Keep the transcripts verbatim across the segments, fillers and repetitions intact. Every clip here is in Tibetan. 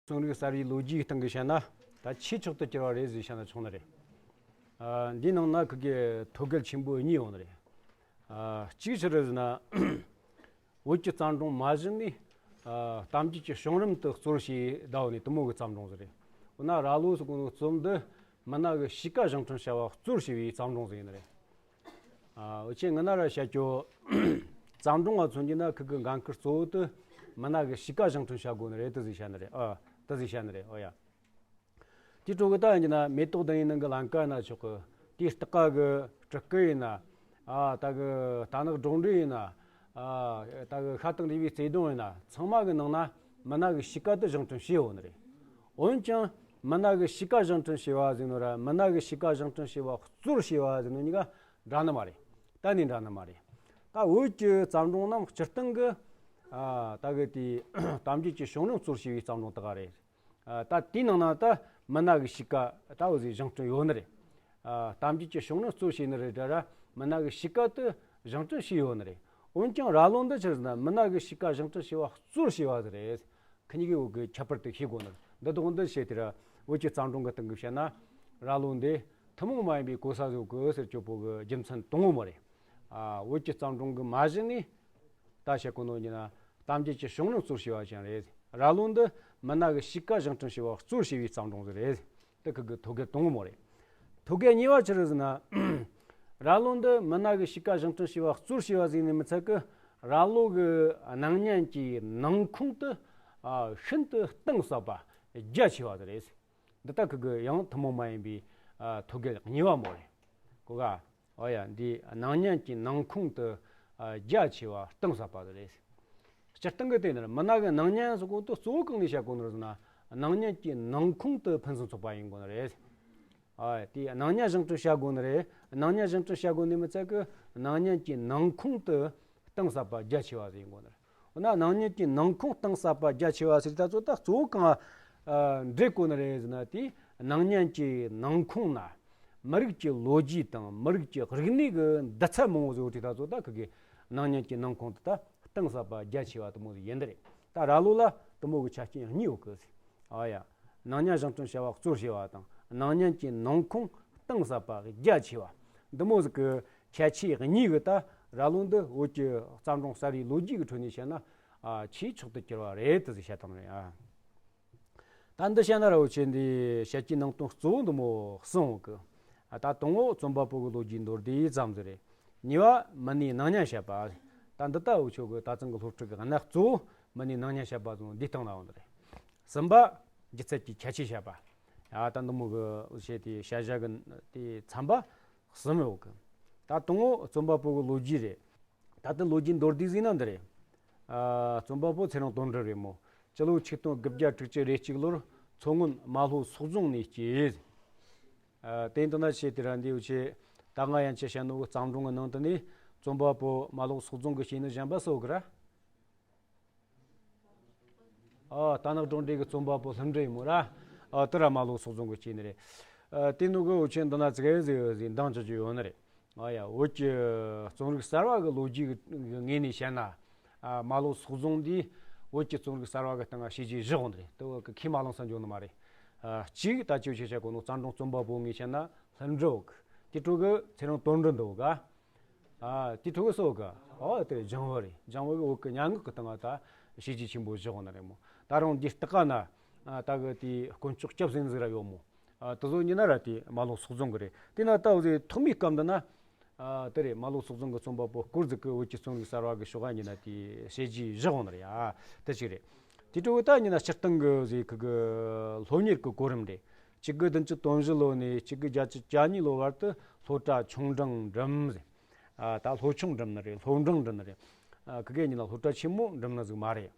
རྩོམ་རིག་གསར་བའི་ལོ་རྒྱུས་སྟེང་གི་བཤད་ན་ད་ཆེས་མཆོག་ཏུ་གྱུར་བ་རེད་ཟེར་བཤད་ན་ཆོག་ནི་རེད། ཨ། འདིའི་ནང་ན་ཁི་གེ་ཐོད་རྒལ་ཆེན་པོ་གཉིས་ཡོད་ནི་རེད། ཨ། གཅིག་ཕྱི་རུ་ཟེར་ན། བོད་ཀྱི་བརྩམས་སྒྲུང་མ་གཞི་ནས། ཨ། གཏམ་རྒྱུད་ཀྱི་བྱུང་རིམ་དུ་གཙོར་བྱས་བསྡད་ནས་དེ་མོ་གི་བརྩམས་སྒྲུང་ཟིག་རེད། འོ་ན་ར་ལོ་ཟེར་གོ་ནོ་རྩོམ་འདི་མི་སྣ་གི་གཤིས་ཀ་བཞེངས་སྐྲུན་བྱ་བ་གཙོར་བྱས་པའི་བརྩམས་སྒྲུང་ཟིག་ཡིན་ནི་རེད། ཨ། འུ་ཆོས་སྔ་ན་ར་བཤད་རྒྱུ། བརྩམས་སྒྲུང་ང་མཚོན་རྒྱུ་ན་ཁི་གི་འགན་ཁུར་གཙོ་བོ་དེ་མི་སྣ་གི་གཤིས་ཀ་བཞེངས་སྐྲུན་བྱ་དགོས་ནི་རེད་དེ་ཟིག་བཤད་ནི་རེད། ཨ། དེ་ཟིག་བཤད་ནི་རེད། ཨོ་ཡ། དེའི་འཕྲོ་གི་ད་ཡིན་རྒྱུ་ན་མེ་ཏོག་ལྡུམ་རའི་ནང་གི་ལམ་ཀ་ཡིན་ན་ཆོག་གི། དེའི་སྟག་ཀ་གི་སྤྲུལ་སྐུ་ཡིན་ན། ཨ། ད་གི་རྟ་ནག་སྒྲོག་འགྲེལ་ཡིན་ན། ཨ། ད་གི་ཤ་སྟག་འབྲས་བུའི་བརྩེ་དུང་ཡིན་ན། ཚང་མ་གི་ནང་ན་མི་སྣ་གི་གཤིས་ཀ་དེ་བཞེངས་སྐྲུན་བྱས་ཡོད་ནི་རེད། འོན་ཀྱང་མི་སྣ་གི་གཤིས་ཀ་བཞེངས་སྐྲུན་བྱས་པ་ཟེར་ནོ་ར་མི་སྣ་གི་གཤིས་ཀ་བཞེངས་སྐྲུན་བྱས་པ་གཙོར་བྱས་པ་ཟེར་ནོ་གཉིས་ཀ་འདྲ་ནི་མ་རེད། གཏན་ནས་འདྲ་ནི་མ་རེད། ད་བོད་ཀྱི་བརྩམས་སྒྲུང་རྣམས་སྤྱིར་བཏང་གི། ཨ། ད་གི་དེའི་གཏམ་རྒྱུད་ཀྱི་བྱུང་རིམ་གཙོར་བྱས་པའི་བརྩམས་སྒྲུང་དག་རེད། ཨ། ད་དེའི་ནང་ན་ད་མི་སྣ་གི་གཤིས་ཀ་ད་འོ་ཟིག་བཞེངས་སྐྲུན་ཡོད་ནི་རེད། ཨ། གཏམ་རྒྱུད་ཀྱི་བྱུང་རིམ་གཙོ་བྱས་ནི་རེད་དྲ་ར་མི་སྣ་གི་གཤིས་ཀ་དེ་བཞེངས་སྐྲུན་བྱས་ཡོད་ནི་རེད། འོན་ཀྱང་ར་ལོ་འདི་ཆི་རེད་ཟེར་ན་མི་སྣ་གི་གཤིས་ཀ་བཞེངས་སྐྲུན་བྱས་པ་གཙོར་བྱས་པ་ཟིག་རེད། ཁི་གཉིས་ཀའི་བོད་ཀྱི་ཁྱད་པར་དེ་ཤེས་དགོས་ནི་རེད། འདི་དོགས་འདི་བྱས་དེ་ར་བོད་ཀྱི་བརྩམས་སྒྲུང་གི་སྟེང་གི་བཤད་ན་ར་ལོ་འདི་ཐུན་མོང་མ་ཡིན་པའི་གོ་ས་ཟིག་གི་ཟེར་རྒྱུ་བོ་གི་རྒྱུ་མཚན་དང་པོ་མོ་རེད། ཨ། བོད་ཀྱི་བརྩམས་སྒྲུང་གི་མ་གཞི་ནས། ད་བཤད་གོ་ནོ་ཡིན་ན་གཏམ་རྒྱུད་ཀྱི་བྱུང་རིམ་གཙོར་བྱས་པ་ཅན་རེད། ར་ལོ་འདི་མི་སྣ་གི་གཤིས་ཀ་བཞེངས་སྐྲུན་བྱས་པ་གཙོར་བྱས་པའི་བརྩམས་སྒྲུང་ཟིག་རེད། དེ་ཁི་གི་ཐོད་རྒལ་དང་པོ་མོ་རེད། ཐོད་རྒལ་གཉིས་པ་ཆི་རེད་ཟེར་ན། ར་ལོ་འདི་མི་སྣ་གི་གཤིས་ཀ་བཞེངས་སྐྲུན་བྱས་པ་གཙོར་བྱས་པ་ཟིག་ནས་མི་ཚད་གི་ར་ལོ་གི་སྣང་བརྙན་གྱི་ནང་ཁོངས་དེ། ཨ། ཤིན་ཏུ་གཏིང་ཟབ་པ་རྒྱ་ཆེ་བ་ཟིག་རེད། འདི་ད་ཁི་གི་ཡང་ཐུན་མོང་མ་ཡིན་པའི། ཨ། ཐོད་རྒལ་གཉིས་པ་མོ་རེད། གོ་ག། ཨོ་ཡ། འདི་སྣང་བརྙན་གྱི་ནང་ཁོངས་དེ། ཨ། རྒྱ་ཆེ་བ་གཏིང་ཟབ་པ་དེ་རེད། སྤྱིར་བཏང་གི་དེ་ནི་མི་སྣ་གི་སྣང་བརྙན་ཟེར་གོ་དེ་གཙོ་བོ་གང་ནས་བཤད་གོ་ནི་རེད་ཟེར་ན། སྣང་བརྙན་གྱི་ནང་ཁོངས་དེ་ཕུན་སུམ་ཚོགས་པ་ཡིན་དགོས་ནི་རེད། ཨ། དེ་སྣང་བརྙན་བཞེངས་སྐྲུན་བྱ་དགོས་ནི་རེད། སྣང་བརྙན་བཞེངས་སྐྲུན་བྱ་དགོས་ནི་མི་ཚད་གི་སྣང་བརྙན་གྱི་ནང་ཁོངས་དེ་གཏིང་ཟབ་པ་རྒྱ་ཆེ་བ་ཟིག་ཡིན་དགོས་ནི་རེད། འོ་ན་སྣང་བརྙན་གྱི་ནང་ཁོངས་གཏིང་ཟབ་པ་རྒྱ་ཆེ་བ་ཟེར་ད་ཚོ་ད་གཙོ་བོ་གང་། ཨ། འདྲེས་གོ་ནི་རེད་ཟེར་ན། དེ་སྣང་བརྙན་གྱི་ནང་ཁོངས་ན་མི་རིགས་ཀྱི་ལོ་རྒྱུས་དང་མི་རིགས་ཀྱི་རིག་གནས་ཀྱི་འདུ་ཚད་མང་བོ་ཟིག་ཡོད་དེ་ད་ཚོ་ད་ཁི་གི་སྣང་བརྙན་གྱི་ནང་ཁོངས་དེ་ད་གཏིང་ཟབ་པ་རྒྱ་ཆེ་བ་དེ་མོ་ཟིག་ཡིན་ནི་རེད། ད་ར་ལོ་ལ་དེ་མོ་གི་ཆ་རྐྱེན་གཉིས་ཡོད་གི། ཨ་ཡ། སྣང་བརྙན་བཞེངས་སྐྲུན་བྱ་བ་གཙོར་བྱས་པ་དང་སྣང་བརྙན་གྱི་ནང་ཁོངས་གཏིང་ཟབ་པ་རྒྱ་ཆེ་བ། འདི་མོ་ཟིག་གི་ཁྱད་ཆོས་གཉིས་གི་ད་ར་ལོ་འདི་བོད་ཀྱི་བརྩམས་སྒྲུང་གསར་བའི་ལོ་རྒྱུས་ཀྱི་ཁྲོད་ནས་བཤད་ན། ཨ། ཆེས་མཆོག་ཏུ་གྱུར་བ་རེད་དེ་ཟིག་བཤད་སྟངས་རེད། ཨ། ད་འདི་བཤད་ན་ར་བོ་ཆེ་འདི་བཤད་རྒྱུའི་ནང་དོན་གཙོ་བོ་འདི་མོ་གསུམ་ཡོད་གི། ཨ། ད་དང་པོ་རྩོམ་པ་པོ་གི་ལོ་རྒྱུས་མདོར་བསྡུས་ཙམ་ཟིག་རེད། གཉིས་པ་མི་སྣའི་སྣང་བརྙན་བཤད་པ། ད་འདི་ལྟ་བུ་ཆོ་གི་ད་ཚང་གི་སློབ་ཕྲུག་གི་གནས་གཙོ་བོ་མི་སྣའི་སྣང་བརྙན་བཤད་པ་ཚོ་འདི་སྟེང་ན་ཡོང་གི་རེད། གསུམ་པ་སྒྱུ་རྩལ་གྱི་ཁྱད་ཆོས་བཤད་པ། ཨ། ད་འདི་མོ་གི་བཤད་དེ་བཤད་བྱ་གི་དེ་ཚན་པ་གསུམ་ཡོད་གི། ད་དང་པོ་རྩོམ་པ་པོ་གི་ལོ་རྒྱུས་རེད། ད་ལྟ་ལོ་རྒྱུས་མདོར་བསྡུས་ཟིག་ན་འདི་རེད། ཨ། རྩོམ་པ་པོ་ཚེ་རིང་དོན་གྲུབ་རེད་མོ། སྤྱི་ལོ་ཆིག་སྟོང་དགུ་བརྒྱ་དྲུག་ཅུ་རེ་གཅིག་ལོར་མཚོ་སྔོན་རྨ་ལྷོ་སོག་རྫོང་ནས་སྐྱེས། ཨ། དེ་འདི་ན་བཤད་དེ་ར་འདི་བོ་ཆེ། ད་ང་ཡན་ཆད་བཤད་ནོ་གི་བརྩམས་སྒྲུང་གི་ནང་དུ་ནས་རྩོམ་པ་པོ་རྨ་ལྷོ་སོག་རྫོང་གི་སྐྱེས་ནི་གཞན་པ་སུ་གི་ར། ཨ། རྟ་ནག་སྒྲོག་འགྲེལ་གི་རྩོམ་པ་པོ་ལྷུན་འབྲི་མོ་ར། ཨ། དེ་ར་རྨ་ལྷོ་སོག་རྫོང་གི་སྐྱེས་ནི་རེད། ཨ། དེ་ནོ་གི་འུ་ཆོས་འདི་ན་ཙི་གེ་ཟིག་ཟིག་འདང་ཅོ་ཅོ་ཡོད་ནི་རེད། ཨ་ཡ། བོད་ཀྱི་རྩོམ་རིག་གསར་བ་གི་ལོ་རྒྱུས་ཀྱི་ངོས་ནས་བཤད་ན། ཨ། རྨ་ལྷོ་སོག་རྫོང་འདིས་བོད་ཀྱི་རྩོམ་རིག་གསར་བ་གི་སྟེང་ང་བྱས་རྗེས་བཞག་ཡོད་ནི་རེད། དེ་བོད་ཀྱི་ཁས་མ་བླངས་ས་འཇོག་ནི་མ་རེད། ཨ། གཅིག་ད་ཅི་བྱས་བྱས་གོ་ནོ་བརྩམས་སྒྲུང་རྩོམ་པ་པོ་ངོས་བཤད་ན་ལྷུན་འབྲི་བོ་གི། དེ་འཕྲོ་གི་ཚེ་རིང་དོན་གྲུབ་འདི་བོ་ག། ཨ། དེ་འཕྲོ་གི་སུ་ག། ཨོ། དེ་ལྗང་བུ་རེད། ལྗང་བུ་གི་བོད་ཀྱི་སྙན་ངག་གི་སྟེང་ང་ད་བྱས་རྗེས་ཆེན་པོ་བཞག་ཡོད་ནི་རེད་མོ། ད་རུང་འདི་སྟག་ཀ་ན། ཨ། ད་གི་དེ་དཀོན་མཆོག་སྐྱབས་ཟེར་ནི་ཟིག་ར་ཡོད་མོ། ཨ། དེ་ཚོ་གཉིས་ན་ར་དེ་རྨ་ལྷོ་སོག་རྫོང་གི་རེད། དེ་ན་ད་འུ་ཟོས་ཐོག་མའི་སྐབས་འདི་ན། ཨ། དེ་རེད། རྨ་ལྷོ་སོག་རྫོང་གི་རྩོམ་པ་པོ་སྐོར་ཟིག་གི་བོད་ཀྱི་རྩོམ་རིག་གསར་བ་གི་ཕྱོགས་ཀ་གཉིས་ན་དེ་བྱས་རྗེས་བཞག་ཡོད་ནི་རེད། ཨ། དེ་གཅིག་རེད། དེ་འཕྲོ་གི་ད་གཉིས་ན་སྤྱིར་བཏང་གི་འུ་ཟོས་ཁི་གི་སློབ་གཉེར་གི་གོ་རིམ་རེད། གཅིག་དགུ་བདུན་ཅུ་དོན་བཞི་ལོ་ནས་གཅིག་དགུ་བརྒྱད་ཅུ་གྱ་གཉིས་ལོ་བར་དུ་སློབ་གྲྭ་ཆུང་འབྲིང་འགྲིམས་ཟེར། ཨ། ད་སློབ་ཆུང་འགྲིམས་ནི་རེད། སློབ་འབྲིང་འགྲིམས་ནི་རེད། ཨ། ཁི་གེ་གཉིས་ན་སློབ་གྲྭ་ཆེན་མོ་འགྲིམས་ནི་ཟིག་མ་རེད།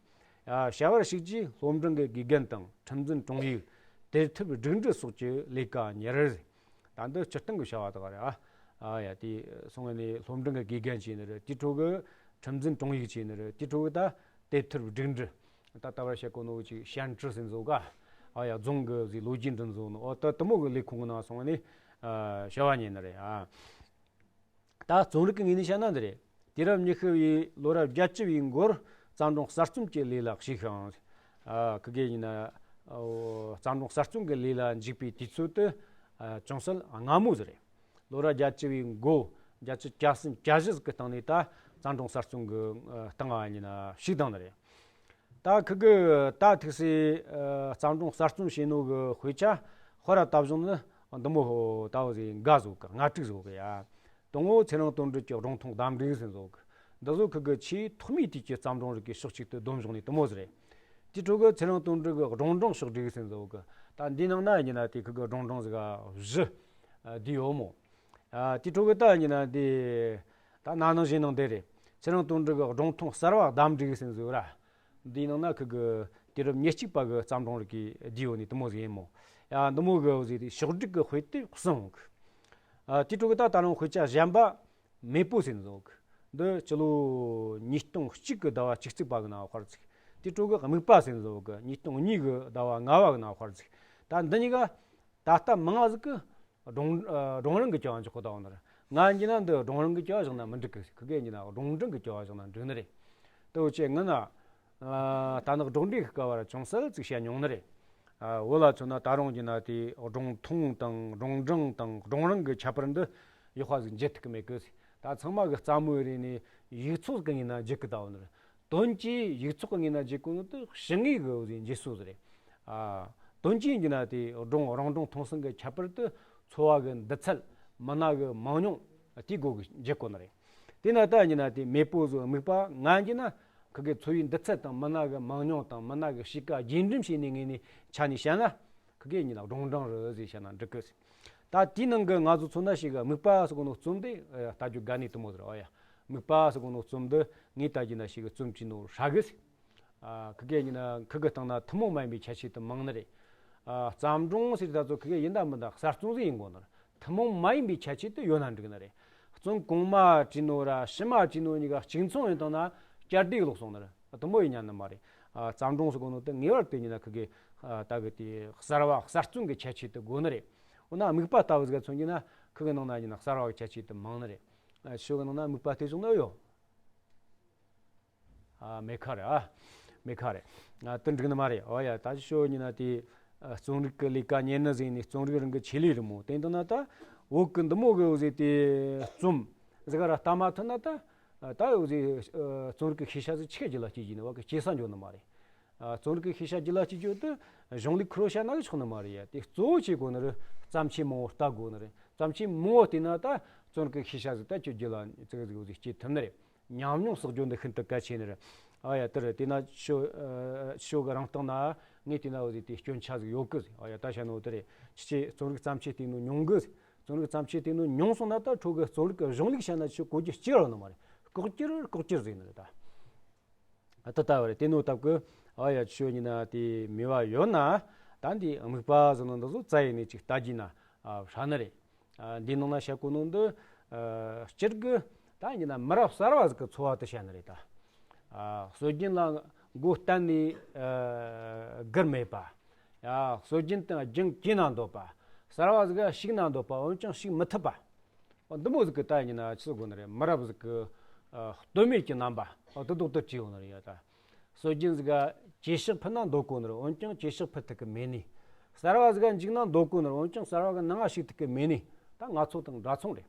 ཨ། བྱ་བར་ཞུགས་རྗེས་སློབ་འབྲིང་གི་དགེ་རྒན་དང་ཁྲིམས་འཛིན་དྲུང་ཡིག། དེར་ཐབས་སྒྲིག་འགྲིལ་སོགས་ཀྱི་ལས་ཀ་གཉེར། ད་འདི་སྤྱིར་བཏང་གི་བྱ་བ་དག་རེད། ཨ། ཨ་ཡ། དེ་སོང་བ་ནས་སློབ་འབྲིང་གི་དགེ་རྒན་བྱས་ནི་རེད། དེ་འཕྲོ་གི་ཁྲིམས་འཛིན་དྲུང་ཡིག་བྱས་ནི་རེད། དེ་འཕྲོ་གི་ད་དེབ་ཐེར་སྒྲིག་འགྲིལ། ད་ལྟ་བར་བཤད་གོ་ནོ་ཅིག་ཞན་ཀྲི་ཟེར་ནི་ཟིག་ག། ཨ་ཡ། རྫོང་གི་ཟིག་ལོ་རྒྱུས་འབྲི་ནི་ཟིག་ནོ། ཨོ། ད་དེ་མོ་གི་ལས་ཁུངས་གི་ནང་སོང་བ་ནས། ཨ། བྱ་བ་གཉེར་ནི་རེད། ཨ། ད་རྩོམ་རིག་གི་ངོས་ནས་བཤད་ན་འདི་རེད། དུས་རབས་ཉི་ཤུ་བའི་ལོ་རབས་བརྒྱད་ཅུ་བའི་མགོར་བརྩམས་སྒྲུང་གསར་རྩོམ་གྱི་ལས་ལ་ཞུགས་ཤིང་། ཨ། ཁི་གེ་ཡིན་ན། བརྩམས་སྒྲུང་གསར་རྩོམ་གྱི་ལས་ལ་འཇུག་པའི་དུས་ཚོད་དེ་ཅུང་ཟད་སྔ་མོ་ཟིག་རེད། ལོ་རབས་བརྒྱད་ཅུ་བའི་མགོ། བརྒྱད་ཅུ་གྱ་གསུམ་གྱ་བཞི་ཟིག་གི་སྟེང་ནས་ད་བརྩམས་སྒྲུང་གསར་རྩོམ་གྱི་སྟེང་ང་ཡིན་ན་ཞུགས་བཏང་ནི་རེད། ད་ཁི་གི་ད་ཐུག་སའི་བརྩམས་སྒྲུང་གསར་རྩོམ་བྱས་ནོ་གི་དཔེ་ཆ་དཔེ་ར་ལྟ་བྱུང་ནི་འདི་མོ་ཧོ་ད་བོ་ཟིག་འགའ་བཟོ་གི། ལྔ་དྲུག་བཟོ་གི་ཡ། དང་པོ་ཚེ་རིང་དོན་གྲུབ་ཀྱི་སྒྲུང་ཐུང་གདམས་འགྲིག་ཟིན་བཟོ་གི། འདི་བཟོ་ཁི་གི་ཆེས་ཐོག་མའི་དུས་ཀྱི་བརྩམས་སྒྲུང་རིགས་ཀྱི་ཕྱོགས་གཅིག་ཏུ་སྡོམ་བྱུང་ནི་དེ་མོ་ཟིག་རེད། དེ་འཕྲོ་གི་ཚེ་རིང་དོན་གྲུབ་ཀྱི་སྒྲུང་སྒྲུང་ཕྱོགས་སྒྲིག་ཟིན་བཟོ་གི། ད་འདི་ནང་ན་ཡིན་ན་དེ་ཁི་གི་སྒྲུང་སྒྲུང་ཟིག་བཞི་འདི་ཡོད་མོ། དེ་འཕྲོ་གི་ད་ཡིན་ན་དེ་ད་ན་ནིང་གཞེས་ནིང་དེ་རེད། ཚེ་རིང་དོན་གྲུབ་ཀྱི་སྒྲུང་ཐུང་གསར་བ་གདམས་འགྲིག་ཟིན་བཟོ་ར། འདིའི་ནང་ན་ཁི་གི་དུས་རབས་ཉེར་གཅིག་པ་གི་བརྩམས་སྒྲུང་རིགས་ཀྱི་བསྡུས་ཡོད་ནི་དེ་མོ་ཟིག་ཡིན་མོ། ཡ་འདི་མོ་གི་འོ་ཟིག་དེ་ཕྱོགས་སྒྲིག་གི་དཔེ་དེབ་གསུམ་ཡོང་གི། ཨ་དེ་འཕྲོ་གི་ད་ད་རུང་དཔེ་ཆ་གཞན་པ་མེས་པོ་ཟེར་ནི་ཟིག་ཡོད་གི། འདི་སྤྱི་ལོ་ཉིས་སྟོང་གཅིག་གི་ཟླ་བ་བཅུ་གཅིག་པ་གི་ནང་དཔར་ཟིག། དེ་འཕྲོ་གི་སྨུག་པ་ཟེར་ནི་ཟིག་ཡོད་གི། ཉིས་སྟོང་གཉིས་གི་ཟླ་བ་ལྔ་བ་གི་ནང་དཔར་ཟིག། ད་འདི་གཉིས་ཀ་ད་ལྟ་མང་ང་ཟིག་གི་སྒྲུང་ཨ་སྒྲུང་རིང་གི་རྐྱང་བ་འཇོག་གི་བསྡད་ཡོད་ནི་རེད། ང་ཡིན་ན་འདི་སྒྲུང་རིང་གི་རྐྱང་བ་བཞག་ན་མི་འགྲིག་གི། ཁི་གེ་ཡིན་ན་སྒྲུང་འབྲིང་གི་རྐྱང་བ་བཞག་ན་འགྲིག་ནི་རེད། དེ་འུ་ཆོས་ངི་ན་ཨ་ད་ནི་སྒྲོག་འགྲེལ་གི་སྐབས་བར་ཅུང་ཟད་ཅིག་བཤད་མྱོང་ནི་རེད། ཨ་བོད་ལ་མཚོན་ན་ད་རུང་ཡིན་ན་དེ་སྒྲུང་ཐུང་དང་སྒྲུང་འབྲིང་དང་སྒྲུང་རིང་གི་ཁྱད་པར་འདི་ཡག་པ་ཟིག་འབྱེད་ཐུབ་གི་མེད་གི། ད་ཚང་མ་གི་རྩ་མོའི་རིགས་ནས་ཡིག་ཚོགས་གི་ངོས་ན་འབྱེད་གི་བསྡད་ཡོད་ནི་རེད། དོན་གྱིས་ཡིག་ཚོགས་ཀྱི་ངོས་ན་འབྱེད་དགོས་ནོ་དེ་ཕྱི་དངོས་ཀྱི་འོ་ཟིག་འབྱེད་སྲོལ་ཟིག་རེད། ཨ་དོན་གྱིས་ཡིན་ན་དེ་སྒྲུང་རང་སྒྲུང་ཐུང་གསུམ་གྱི་ཁྱད་པར་དེ་འཚོ་བ་གི་འདི་ཚད། མི་སྣ་གི་མང་ཉུང་། དེའི་སྒོ་གི་འབྱེད་དགོས་ནི་རེད། དེས་ན་ད་ཡིན་ན་དེ་མེས་པོ་ཟིག་སྨུག་པ་ང་ཡིན་ན་ཁི་གེ་འཚོ་བའི་འདི་ཚད་དང་མི་སྣ་གི་མང་ཉུང་དང་མི་སྣ་གི་གཤིས་ཀ་རྒྱས་འབྲིང་བྱས་ནས་ངོས་ནས་ཆ་ནས་བཤད་ན་ཁི་གེ་ཡིན་ན་སྒྲུང་འབྲིང་རེད་ཟེར་བཤད་ན་འགྲིག་གི། ད་དེའི་ནང་གི་ང་ཚོ་མཚོན་ན་ཞིག་གི་སྨུག་པ་ཟེར་གོ་ནོ་རྩོམ་དེ་ཨ་ལྟ་རྒྱུ་དགའ་ནི་དེ་མོ་ཟིག་རེད། ཨོ་ཡ། སྨུག་པ་ཟེར་གོ་ནོ་རྩོམ་འདི་ངས་ལྟ་རྒྱུ་ན་ཞིག་གི་རྩོམ་བྲིས་ནོ་ཧྲ་གི། ཨ་ཁི་གེ་ཡིན་ན་ཁི་གི་སྟེང་ན་ཐུན་མོང་མ་ཡིན་པའི་ཁྱད་ཆོས་དེ་མང་ནི་རེད། ཨ་བརྩམས་སྒྲུང་ཟེར་ད་ཚོ་ཁི་གེ་ཡིན་ད་མིན་ད་གསར་རྩོམ་ཟིག་ཡིན་དགོས་ནི་རེད། ཐུན་མོང་མ་ཡིན་པའི་ཁྱད་ཆོས་དེ་ཡོད་ན་འགྲིག་ནི་རེད། རྩོམ་གོང་མ་བྲིས་ནོ་ར་ཕྱི་མ་བྲིས་ནོ་གཉིས་ཀ་གཅིག་མཚུངས་ཡིན་དང་ན་བསྐྱར་ཟློས་ལོག་སོང་ནི་རེད། དེ་མོ་ཡིན་ཉན་ནི་མ་རེད། ཨ་བརྩམས་སྒྲུང་ཟེར་གོ་ནོ་དེ་ངེས་པར་དུ་ཡིན་ན་ཁི་གེ་ཨ་ད་གི་དེ་གསར་བ་གསར་རྩོམ་གི་ཁྱད་ཆོས་དེ་དགོས་ནི་རེད། འོ་ན་སྨུག་པ་ལྟ་བུ་ཟིག་མཚོན་གྱི་ན་ཁི་གི་ནང་ན་ཡིན་ན་གསར་བ་གི་ཁྱད་ཆོས་དེ་མང་ནི་རེད། ཨ་ཤོ་གི་ནང་ན་སྨུག་པ་དེ་བྱུང་ནི་ཡོད། ཨ་མེ་ཁ་རེད། ཨ་མེ་ཁ་རེད། ཨ་དེ་འགྲིག་ནི་མ་རེད། འོ་ཡ། ད་ཤོ་ཡིན་ན་དེ་ཨ་རྩོམ་རིག་གི་ལས་ཀ་གཉེར་ནི་ཟིག་ནས་རྩོམ་རིག་རང་གི་ཆེད་ལས་རེད་མོ། དེ་འདི་ན་ད་བོད་གི་འདི་མོ་གི་འོ་ཟིག་དེ་རྩོམ་ཟིག་ར་ལྟ་མ་ཐུབ་ན་ད་ད་འོ་ཟིག་ཨ་རྩོམ་རིག་གི་ཤེས་བྱ་ཟིག་ཆི་གི་རྒྱུད་ལ་སྐྱེ་རྒྱུ་ནི་བ་གི་སྐྱེ་ས་འགྱོ་ནི་མ་རེད། ཨ་རྩོམ་རིག་གི་ཤེས་བྱ་རྒྱུད་ལ་སྐྱེ་རྒྱུ་དེ་གཞུང་ལུགས་ཁུར་བཤད་ན་གི་ཆོག་ནི་མ་རེད་ཡ། དེ་གཙོ་བོ་བྱེད་དགོས་ནི་རེད། བརྩམས་ཆོས་མང་བོ་ལྟ་དགོས་ནི་རེད། བརྩམས་ཆོས་མང་བོ་བལྟས་ན་ད་རྩོམ་རིག་གི་ཤེས་བྱ་ཟིག་ད་ཁྱོད་རྒྱུད་ལ་ཙིག་ཟིག་འོ་ཟིག་སྐྱེ་ཐུབ་ནི་རེད། ཉམས་མྱོང་གསོག་རྒྱུ་འདི་ཤིན་ཏུ་གལ་ཆེ་ནི་རེད། ཨ་ཡ། དེ་རེད། དེས་ན་ཤོ་ཨ་ཤོ་གི་རང་སྟེང་ན་ངས་དེས་ན་འོ་ཟིག་དེ་སྐྱོན་ཆ་ཟིག་ཡོད་གི་ཟིག། ཨ་ཡ། ད་བཤད་ནོ་དེ་རེད། ཁྱེད་ཆོས་རྩོམ་རིག་བརྩམས་ཆོས་བལྟས་ནོ་ཉུང་གི་ཟིག། རྩོམ་རིག་བརྩམས་ཆོས་བལྟས་ནོ་ཉུང་སོང་ན་ད་ཁྱོད་གི་རྩོམ་རིག་གི་གཞུང་ལུགས་བཤད་ན་ཆོས་གོ་རྒྱུ་གཅིག་ར་ནི་མ་རེད། ལྐོག་གྱུར་ལྐོག་གྱུར་ཟིག་ནི་རེད་ད། ཨ་ད་ལྟ་བ་རེད། དེ་ནོ་སྟབས་ཀྱིས་ཨ་ཡ་ཆོས་ཉིད་ན་དེ་མོས་པ་ཡོད་ན་ད་འདི་སྨུག་པ་ཟེར་ནོ་འདི་ཚོ་བཙལ་ཡིན་ནས་ཅིག་ལྟ་རྒྱུ་ན་ཨ་ཧྲ་ནི་རེད། ཨ་འདི་ནང་ན་བཤད་གོ་ནོ་འདི་ཨ་སྤྱིར་གི་ད་ཡིན་ན་མི་རབས་གསར་བ་ཟིག་གི་འཚོ་བ་དེ་བཤད་ནི་རེད་ད། ཨ་སྲོལ་རྒྱུན་ལ་མགོ་གཏན་ནས་ཨ་སྒུར་མེད་པ། ཡ་སྲོལ་རྒྱུན་དང་རྒྱུན་གྱེས་ན་འདོད་པ། གསར་བ་ཟིག་ག་ཞུགས་ན་འདོད་པ་འོན་ཀྱང་ཞུགས་མི་ཐུབ་པ། འདི་མོ་ཟིག་གི་ད་ཡིན་ན་ཆི་ཟེར་དགོས་ནི་རེད། མི་རབས་ཟིག་གི་ཨ་ལྟོས་མེད་ཀྱི་རྣམ་པ་ཨ་དེ་ལྡོག་ཏུ་བྲིས་ཡོད་ནི་རེད་ཡ། ད་སྲོལ་རྒྱུན་ཟིག་ག་གྱེས་ཕྱག་ཕུལ་ན་འདོད་གོ་ནི་རེད། འོན་ཀྱང་གྱེས་ཕྱག་ཕུལ་ཐུབ་ཀྱི་མེད་ནི། གསར་བ་ཟིག་ག་འཇུག་ན་འདོད་གོ་ནི་རེད། འོན་ཀྱང་གསར་བ་གི་ནང་ང་ཞུགས་ཐུབ་ཀྱི་མེད་ནི། ད་ང་ཚོ་དང་འདྲ་མཚུངས་རེད།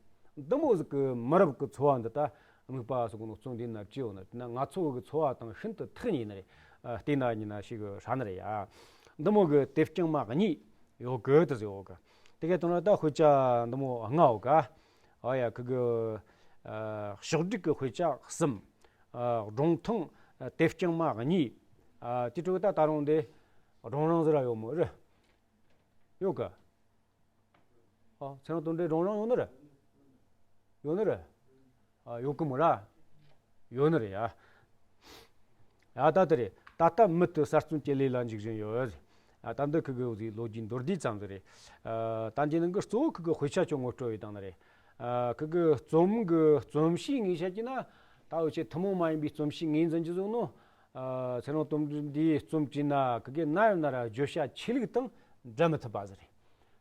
འདི་མོ་ཟིག་གི་མི་རབས་གི་འཚོ་བ་འདི་ད་སྨུག་པ་ཟེར་གོ་ནོ་རྩོམ་འདི་ན་བྲིས་ཡོད་ནི་རེད། དེས་ན་ང་ཚོ་གི་འཚོ་བ་དང་ཤིན་ཏུ་ཐག་ཉེ་ནི་རེད། ཨ་བལྟས་ན་ཡིན་ན་ཞིག་ཧྲ་ནི་རེད་ཡ། འདི་མོ་གི་དེབ་རྐྱང་མ་གཉིས་ཡོད་གི་དེ་ཟེར་ཡོད་གི། དེ་གའི་དོན་ལ་ད་དཔེ་ཆ་འདི་མོ་ལྔ་ཡོད་ག། ཨ་ཡ་ཁི་གི་ཨ་ཕྱོགས་སྒྲིག་གི་དཔེ་ཆ་གསུམ། ཨ་སྒྲུང་ཐུང་ཨ་དེབ་རྐྱང་མ་གཉིས། ཨ་དེ་འཕྲོ་ད་ད་རུང་དེ་སྒྲུང་རིང་ཟིག་ར་ཡོད་མོ་རེད། ཡོད་ག། ཨ་ཚེ་རིང་དོན་གྲུབ་སྒྲུང་རིང་ཡོད་ནི་རེད། ཡོད་ནི་རེད། ཨ་ཡོད་གི་མོ་ར། ཡོད་ནི་རེད་ཡ། ཡ་ད་དེ་རེད། ད་ལྟ་མུ་མཐུད་གསར་རྩོམ་གྱི་ལས་ལ་འཇུག་བཞིན་ཡོད། ཨ་ད་འདི་ཁི་གི་འོ་ཟིག་ལོ་རྒྱུས་མདོར་བསྡུས་ཙམ་ཟིག་རེད། ཨ་ད་འདི་ནང་གི་གཙོ་བོ་ཁི་གི་དཔེ་ཆ་ཁྱོད་ངོ་སྤྲོད་ཡེ་བཏང་ནི་རེད། ཨ་ཁི་གི་རྩོམ་གི་རྩོམ་གཤིས་ངས་བཤད་ཀྱི་ན་ད་འུ་ཆོས་ཐུན་མོང་མ་ཡིན་པའི་རྩོམ་གཤིས་ངོས་འཛིན་གྱི་བཟུང་ནོ། ཨ་ཚེ་རིང་དོན་གྲུབ་འདིའི་རྩོམ་བྲིས་ན་ཁི་གི་ན་ཡོད་ན་ར་བརྗོད་བྱ་ཆོས་ལུགས་དང་འབྲལ་མི་ཐུབ་པ་ཟིག་རེད།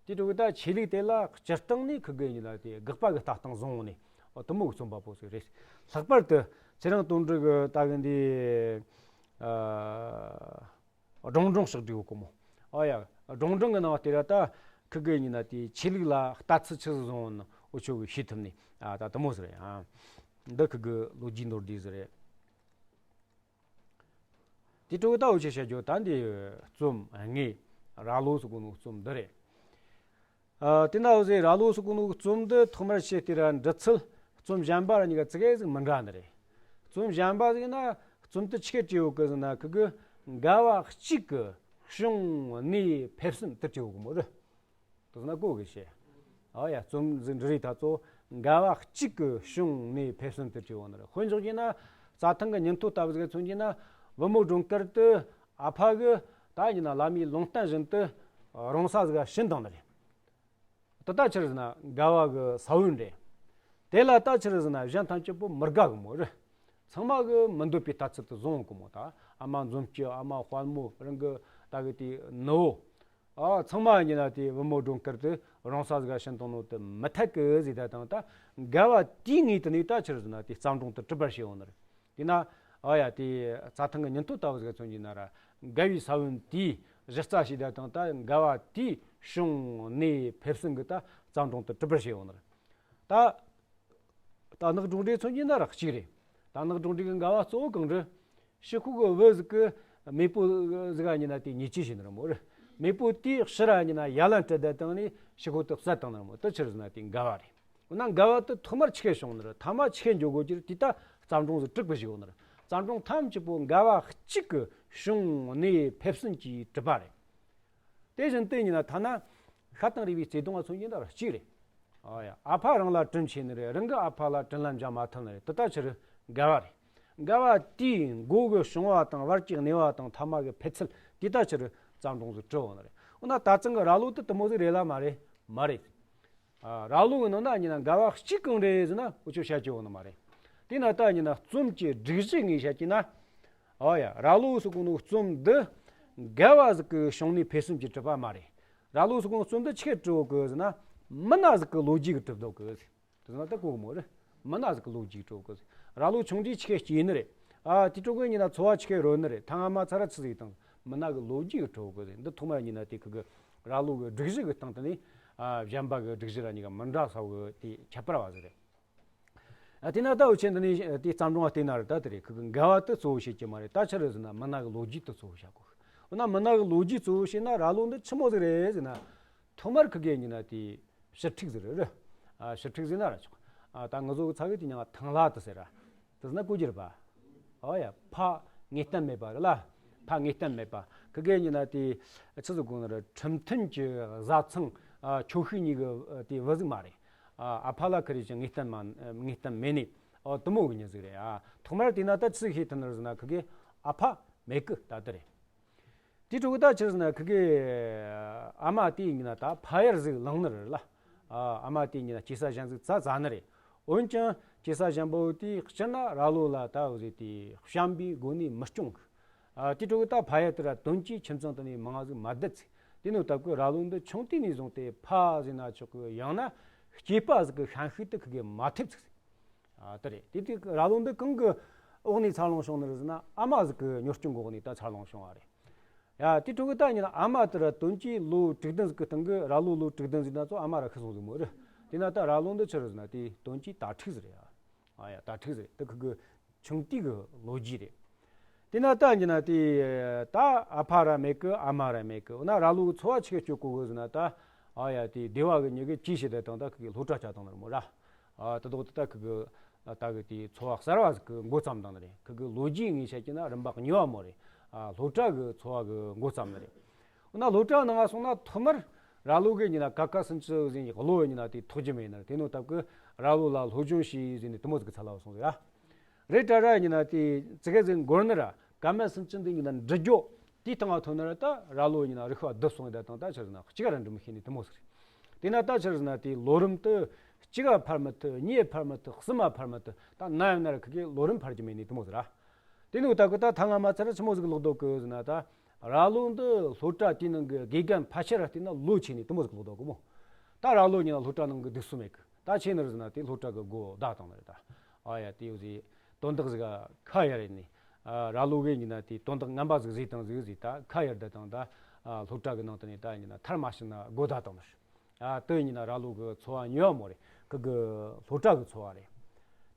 དེ་འཕྲོ་གི་ད་ཆོས་ལུགས་དེ་ལ་སྤྱིར་བཏང་ནས་ཁི་གི་ཡིན་ན་དེ་དགག་པ་གི་ལྟ་སྟངས་བཟུང་ནས་འོ་དེ་མོ་གི་རྩོམ་པ་པོ་ཟིག་རེད། ལྷག་པར་དུ་ཚེ་རིང་དོན་གྲུབ་གི་ད་གི་འདི་ཨ་སྒྲུང་སྒྲུང་ཕྱག་བྲིས་ཡོད་གི་མོ། ཨོ་ཡ། སྒྲུང་སྒྲུང་གི་ནང་དེ་ར་ད་ཁི་གི་ཡིན་ན་དེ་ཆོས་ལུགས་ལ་ལྟ་ཚུལ་ཆི་ཟིག་བཟུང་ནི་འུ་ཆོ་གི་ཤེས་ཐུབ་ནི་ཨ་ད་དུ་མོ་ཟིག་རེད་ཨ། འདི་ཁི་གི་ལོ་རྒྱུས་མདོར་བསྡུས་ཟིག་རེད། དེ་སྤྲོ་ད་འུ་ཆོ་བཤད་རྒྱུ་ད་འདི་རྩོམ་དངོས་ར་ལོ་ཟེར་གོ་ནོ་རྩོམ་འདི་རེད། ཨ་དེ་ན་འུ་ཟེ་ར་ལོ་ཟེར་གོ་ནོ་རྩོམ་འདི་ཐོག་མར་བཤད་དེ་ར་འབྲི་ཚུལ་རྩོམ་གཞན་པ་ར་གཉིས་ཀ་ཙི་གེ་ཟིག་མི་འདྲ་ནི་རེད། རྩོམ་གཞན་པ་ཟིག་ན་རྩོམ་དུ་ཆི་གེ་བྲིས་ཡོད་གི་ཟེར་ན་ཁི་གི་འགལ་བ་གཅིག་གི་བྱུང་གནས་ཕེབས་ཟིན་དུ་བྲིས་ཡོད་གི་མོ་རེད། དེ་ན་གོ་གི་ཤེས། ཨ་ཡ་རྩོམ་ཟིག་འབྲི་རིགས་ད་ཚོ་འགལ་བ་གཅིག་གི་བྱུང་གནས་ཕེབས་ཟིན་དུ་བྲིས་ཡོད་ནི་རེད། དཔེ་འཇོག་རྒྱུ་ན་རྩྭ་ཐང་གི་ཉིན་ཐོ་ལྟ་བུ་ཟིག་མཚོན་རྒྱུ་ན་བུ་མོ་སྒྲུང་དཀར་དུ་ཨ་ཕ་གི་ད་ཡིན་ན་བླ་མའི་ལུང་བསྟན་བཞིན་དུ་རོང་ས་ཟིག་ག་ཕྱིན་བཏང་ནི་རེད། དེ་ལྟ་ཕྱིར་ཟེར་ན་འགལ་བ་གི་ས་བོན་རེད། དེ་ལ་ལྟ་ཕྱིར་ཟེར་ན་གཞན་ཐམས་ཅད་པོ་མི་དགའ་གི་མོ་རེད། ཚང་མ་གི་མི་འདོད་པའི་ལྟ་ཚུལ་དུ་བཟུང་གི་མོ་ད། ཨ་མ་འཛོམས་སྐྱིད། ཨ་མ་དཔལ་མོ། རང་གི་ད་གི་དེ་ནུ་བོ། ཨ་ཚང་མ་ཡིན་ན་དེ་བུ་མོ་སྒྲུང་དཀར་དུ་རོང་ས་ཟིག་ག་ཕྱིན་བཏང་ནོ་དེ་མི་འཐད་གི་ཟེར་ད་དང་ད་འགལ་བ་དེའི་ངོས་དེ་ནས་ལྟ་ཕྱིར་ཟེར་ན་དེ་བརྩམས་སྒྲུང་དུ་གྲུབ་པར་བྱས་ཡོད་ནི་རེད། དེས་ན་ཨ་ཡ་དེ་རྩྭ་ཐང་གི་ཉིན་ཐོ་ལྟ་བུ་ཟིག་མཚོན་རྒྱུ་ན་ར་འགལ་བའི་ས་བོན་དེའི་གཞི་རྩ་ཞིག་ད་དང་ད་འགལ་བ་དེའི་བྱུང་གནས་ཕེབས་ཟིན་གི་ད་བརྩམས་སྒྲུང་དུ་གྲུབ་པར་བྱས་ཡོད་ནི་རེད། ད་རྟ་ནག་སྒྲུང་འབྲས་མཚོན་རྒྱུ་ན་ར་གཅིག་རེད། རྟ་ནག་སྒྲུང་འབྲས་གི་འགལ་བ་གཙོ་བོ་གང་རེད། ཕྱི་ཁོག་གི་བུ་ཟིག་གི་མེས་པོ་ཟིག་ག་ཡིན་ན་དེ་ཉེས་ཆད་བྱས་ནི་རེད་མོ་རེད། མེས་པོ་དེའི་ཕྱིར་ར་ཡིན་ན་ཡ་ལན་སྤྲད་ད་དང་ནི་ཕྱི་ཁོག་དེ་བསད་བཏང་ནི་རེད་མོ། དེ་ཕྱིར་ཟེར་ན་དེ་འགལ་བ་རེད། འོ་ན་འགལ་བ་དེ་ཐོག་མར་ཆི་གེ་བྱུང་ནི་རེད། ཐ་མ་ཆི་གེ་འགྱོ་དགོས་ཀྱི་རེད། དེ་ད་བརྩམས་སྒྲུང་ཟིག་གྲུབ་པ་ཞིག་ཡོད་ནི་རེད། བརྩམས་སྒྲུང་ཐམས་ཅད་པོ་འགལ་བ་གཅིག་གི་བྱུང་གནས་ཕེབས་ཟིན་གྱིས་གྲུབ་པ་རེད། དེ་བཞིན་དུ་ཡིན་ན་ཐ་ན་ཤ་དང་རུས་པའི་བརྩེ་དུང་ང་མཚོན་རྒྱུ་ན་ར་གཅིག་རེད། ཨ་ཡ་ཨ་ཕ་རང་ལ་དྲིན་ཆེ་ནི་རེད། རང་གི་ཨ་ཕ་ལ་དྲིན་ལན་འཇལ་མ་ཐུབ་ནི་རེད། དེ་ལྟ་ཕྱིར་འགལ་བ་རེད། འགལ་བ་དེའི་མགོ་གི་བྱུང་བ་དང་བར་གྱི་གནས་བ་དང་ཐ་མ་གི་འཕེལ་ཚུལ་དེ་ལྟ་ཕྱིར་བརྩམས་སྒྲུང་ཟིག་གྲུབ་ཡོད་ནི་རེད། འོ་ན་ད་ཚང་གི་ར་ལོ་དེ་དེ་མོ་ཟིག་རེད་ལ་མ་རེད། མ་རེད། ཨ་ར་ལོ་གི་ནང་ན་ཡིན་ན་འགལ་བ་གཅིག་གང་རེད་ཟེར་ན་འུ་ཆོ་བཤད་རྒྱུ་ཡོད་ནི་མ་རེད། དེ་ན་ད་ཡིན་ན་རྩོམ་གྱི་སྒྲིག་གཞི་ངོས་བཤད་རྒྱུ་ན། ཨོ་ཡ། ར་ལོ་ཟེར་གོ་ནོ་རྩོམ་འདི་འགལ་བ་ཟིག་གི་བྱུང་གནས་འཕེལ་ཟིན་གྱིས་གྲུབ་པ་མ་རེད། ར་ལོ་ཟེར་གོ་ནོ་རྩོམ་འདི་ཆི་གིས་གྲུབ་ཡོད་གི་ཟེར་ན། མི་སྣ་ཟིག་གི་ལོ་རྒྱུས་ཀྱིས་གྲུབ་ཡོད་གི་ཟེར། དེ་ན་ད་གོ་གི་མོ་རེད། མི་སྣ་ཟིག་གི་ལོ་རྒྱུས་ཀྱིས་གྲུབ་ཡོད་གི་ཟེར། ར་ལོ་ཆུང་དུས་ཆི་གེ་སྐྱེས་ནི་རེད། ཨ་དེ་གྲོགས་གི་ཡིན་ན་འཚོ་བ་ཆི་གེ་རོལ་ནི་རེད། ཐ་ང་མ་ཚ་ར་ཆི་ཟིག་དང་མི་སྣ་གི་ལོ་རྒྱུས་ཀྱིས་གྲུབ་ཡོད་གི་ཟེར། འདི་ཐོག་མར་ཡིན་ན་དེ་ཁུ་གི་ར་ལོ་གི་སྒྲིག་གཞི་གི་སྟེང་དུ་ནི། ཨ་གཞན་པ་གི་སྒྲིག་གཞི་ར་གཉིས་ཀ་མི་འདྲ་ས་བོ་གི་དེ་ཁྱད་པར་བ་ཟིག་རེད། ཨ་དེ་ན་ད་འུ་ཆོས་འདི་ནས་དེའི་བརྩམས་སྒྲུང་བལྟས་ན་ར་ད་དེ་རེད། ཁུ་གི་འགལ་བ་དེ་གཙོ་བོ་བྱེད་ཀྱི་མ་རེད། ད་ཆི་རེད་ཟེར་ན་མི་སྣ་གི་ལོ་རྒྱུས་དེ་གཙོ་བོ་བྱ་དགོས། འོ་ན་མི་སྣ་གི་ལོ་རྒྱུས་གཙོ་བོ་བྱས་ན་ར་ལོ་འདི་ཆི་མོ་ཟིག་རེད་ཟེར་ན། ཐོག་མར་ཁུ་གེ་ཡིན་ན་དེ་ཕྱིར་ཁྲིག་ཟིག་རེད་རེད། ཨ་ཕྱིར་ཁྲིག་ཟེར་ན་ར་ཆོག་ཨ་ད་ང་ཚོ་གི་ཚ་གི་དེ་ཉང་ཐང་ལྷ་དེ་ཟེར་ར། དེ་ཟེར་ན་གོ་རྒྱུ་རེད་པ། ཨོ་ཡ། ཕ་ངེས་གཏན་མེད་པ་རེད་ལ། ཕ་ངེས་གཏན་མེད་པ། ཁུ་གེ་ཡིན་ན་དེ་ཆི་ཟིག་གོ་ནི་རེད། ཁྲིམས་མཐུན་གྱི་བཟའ་ཚང་ཨ་ཆོས་ཤིག་གཉིས་གི་དེ་བུ་ཟིག་མ་རེད། ཨ་ཨ་ཕ་ལ་ཁི་རེ་ཅང་ངེས་གཏན་མ་ངེས་གཏན་མེད་ནི། ཨོ་དེ་མོ་གི་མྱི་ཟིག་རེད། ཨ་ཐོག་མར་དེ་ན་ད་ཆི་ཟིག་ཤེས་ཐུབ་ནི་རེད་ཟེར་ན་ཁུ་གེ་ཨ་ཕ་མེད་གི་ད་དེ་རེད། དེ་འཕྲོ་གི་ད་ཆི་ཟེར་ན་ཁུ་གེ་ཨ་མ་དེ་ཡིན་ན་ད་ཕ་ཡར་ཟིག་ལངས་ནི་རེད་ལ། ཨ་ཨ་མ་དེ་ཡིན་ན་སྐྱེ་ས་གཞན་ཟིག་བཙལ་བཙལ་ནི་རེད། འོན་ཀྱང་སྐྱེ་ས་གཞན་པོ་དེ་སྤྱིར་ན་ར་ལོ་ལ་ད་འུ་ཟེ་དེ་བྱམས་པའི་སྒོ་ནས་མི་སྐྱོང་གི། ཨ་དེ་འཕྲོ་གི་ད་ཕ་ཡར་དེ་ར་དོན་གྱིས་ཁྱིམ་ཚང་དེ་ནས་མང་ང་ཟིག་མ་བསྡད་ཚིག་དེ་ནོ་སྟབས་གི་ར་ལོ་འདི་ཆུང་དུས་ནས་བཟུང་སྟེ་ཕ་ཟེར་ན་ཆོག་གི། ཡང་ན་སྐྱེས་པ་ཟིག་གི་ཤན་ཤུགས་དེ་ཁུ་གེ་མ་ཐེབས་ཚིག་ཨ་དེ་རེད། དེ་དུས་ར་ལོ་འདི་གང་གི་འོག་ནས་འཚར་ལོངས་བྱུང་ནི་རེད་ཟེར་ན། ཨ་མ་ཟིག་གི་གཉོར་སྐྱོང་འོག་ནས་ད་འཚར་ལོངས་བྱུང་བ་རེད། ཡ་དེ་འཕྲོ་གི་ད་ཡིན་ན་ཨ་མ་དེ་ར་དོན་གྱིས་ལོ་དྲུག་བདུན་ཟིག་གི་སྟེང་གི་ར་ལོ་ལོ་དྲུག་བདུན་ཟིག་ན་ཚོ་ཨ་མ་ར་ཤི་སོང་ཟིག་མོ་རེད། དེ་ན་ད་ར་ལོ་འདི་ཆི་རེད་ཟེར་ན་དེ་དོན་གྱིས་དྭ་ཕྲུག་ཟིག་རེད། ཨ་ཡ་དྭ་ཕྲུག་ཟིག་རེད། དེ་ཁུ་གི་ཆུང་དུས་གི་ལོ་རྒྱུས་རེད། དེ་ན་ད་ཡིན་ན་དེ་ད་ཨ་ཕ་ར་མེད་གི། ཨ་མ་ར་མེད་གི། འོ་ན་ར་ལོ་གི་འཚོ་བ་ཆི་གེ་སྐྱོལ་གོ་གི་ཟེར་ན་ད། ཨ་ཡ་དེ་སྡེ་བ་གི་མྱི་གི་ཅི་བྱེད་དེ་དང་ད་ཁུ་གི་སློབ་གྲྭ་བཅའ་བཏང་ནི་རེད་མོ་ར། ཨ་དེ་དོག་དེ་ད་ཁུ་གི་ད་གི་དེ་འཚོ་བ་གསར་བ་ཟིག་གི་འགོ་བརྩམས་བཏང་ནི་རེད། ཁུ་གི་ལོ་རྒྱུས་ངོས་བཤད་ཀྱི་ན་རིམ་པ་གཉིས་པ་མོ་རེད། ཨ་སློབ་གྲྭ་གི་འཚོ་བ་གི་འགོ་བརྩམས་ནི་རེད། འོ་ན་སློབ་གྲྭ་ནང་ང་སོང་ན་ཐོག་མར་ར་ལོ་གི་ཡིན་ན་ཀ་ཁ་སུན་ཅི་ཟེར་གློ་ཡིན་ན་དེ་ཐོགས་རྒྱུ་མེད་ནི་རེད། དེ་ནོ་སྟབས་གི་ར་ལོ་ལ་སློབ་སྦྱོང་བྱས་ཟེར་ནས་དེ་མོ་ཟིག་གི་ཚ་ལ་བ་སོང་ཟིག་ཨ། རེད་དྲ་ར་ཡིན་ན་དེ་ཙི་གེ་ཟིག་འགོར་ནི་ར་ཀ་མ་སུན་ཅི་འདི་ཡིན་ན་འབྲི་རྒྱུ་དེའི་སྟེང་ང་ཐོན་ནི་ར་ད་ར་ལོ་ཡིན་ན་རིག་པ་བསྡུ་སོང་ཡི་ད་དང་ད་ཆི་རེད་ཟེར་ན་གཅིག་ར་འབྲི་མི་ཤེས་ནི་དེ་མོ་ཟིག་རེད། དེ་ན་ད་ཆི་རེད་ཟེར་ན་དེ་ལོ་རིམ་དུ་གཅིག་ག་འཕར་མི་ཐུབ། གཉིས་འཕར་མི་ཐུབ། གསུམ་མ་འཕར་མི་ཐུབ། ད་ན་ཡང་ན་ར་ཁུ་གེ་ལོ་རིམ་འཕར་རྒྱུ་མེད་ནི་དེ་མོ་ཟིག་ར། དེ་ནི་ད་གི་ད་ཐ་ང་མ་ཚར་ཆི་མོ་ཟིག་ལོག་དོ་གི་ཟེར་ན་ད། ར་ལོ་འདི་སློབ་གྲྭ་དེའི་ནང་གི་དགེ་རྒན་ཕལ་ཆེར་བལྟས་ན་ལོ་ཆེ་ནི་དེ་མོ་ཟིག་ལོག་དོ་གི་མོ། ད་ར་ལོ་ཡིན་ན་སློབ་གྲྭ་ནང་གི་འདུག་སུ་མེད་གི། ད་ཆི་ནི་རེད་ཟེར་ན་དེ་སློབ་གྲྭ་གི་སྒོ་བདའ་བཏང་ནི་རེད་ད། ཨ་ཡ་དེ་ཡོད་ཟེ། དོན་དག་ཟིག་ག་ཁ་ཡ་རེད་ནི། ཨ། ར་ལོ་གིས་ཡིན་ན་དེ་དོན་དག་ངན་པ་ཟིག་བཟོས་བཏང་ཟིག་ཟེར། ད་ཁ་གཡར་བསྡད་བཏང་། ད་ཨ་སློབ་གྲྭ་གི་ནང་དུ་ནས་ད་ཡིན་ན་མཐར་མ་ཕྱིན་ན་སྒོ་བརྡབས་བཏང་ནི་རེད། ཨ། དེ་ཡིན་ན་ར་ལོ་གི་འཚོ་བ་ཉེས་པ་མོ་རེད། ཁུ་གི་སློབ་གྲྭ་གི་འཚོ་བ་རེད།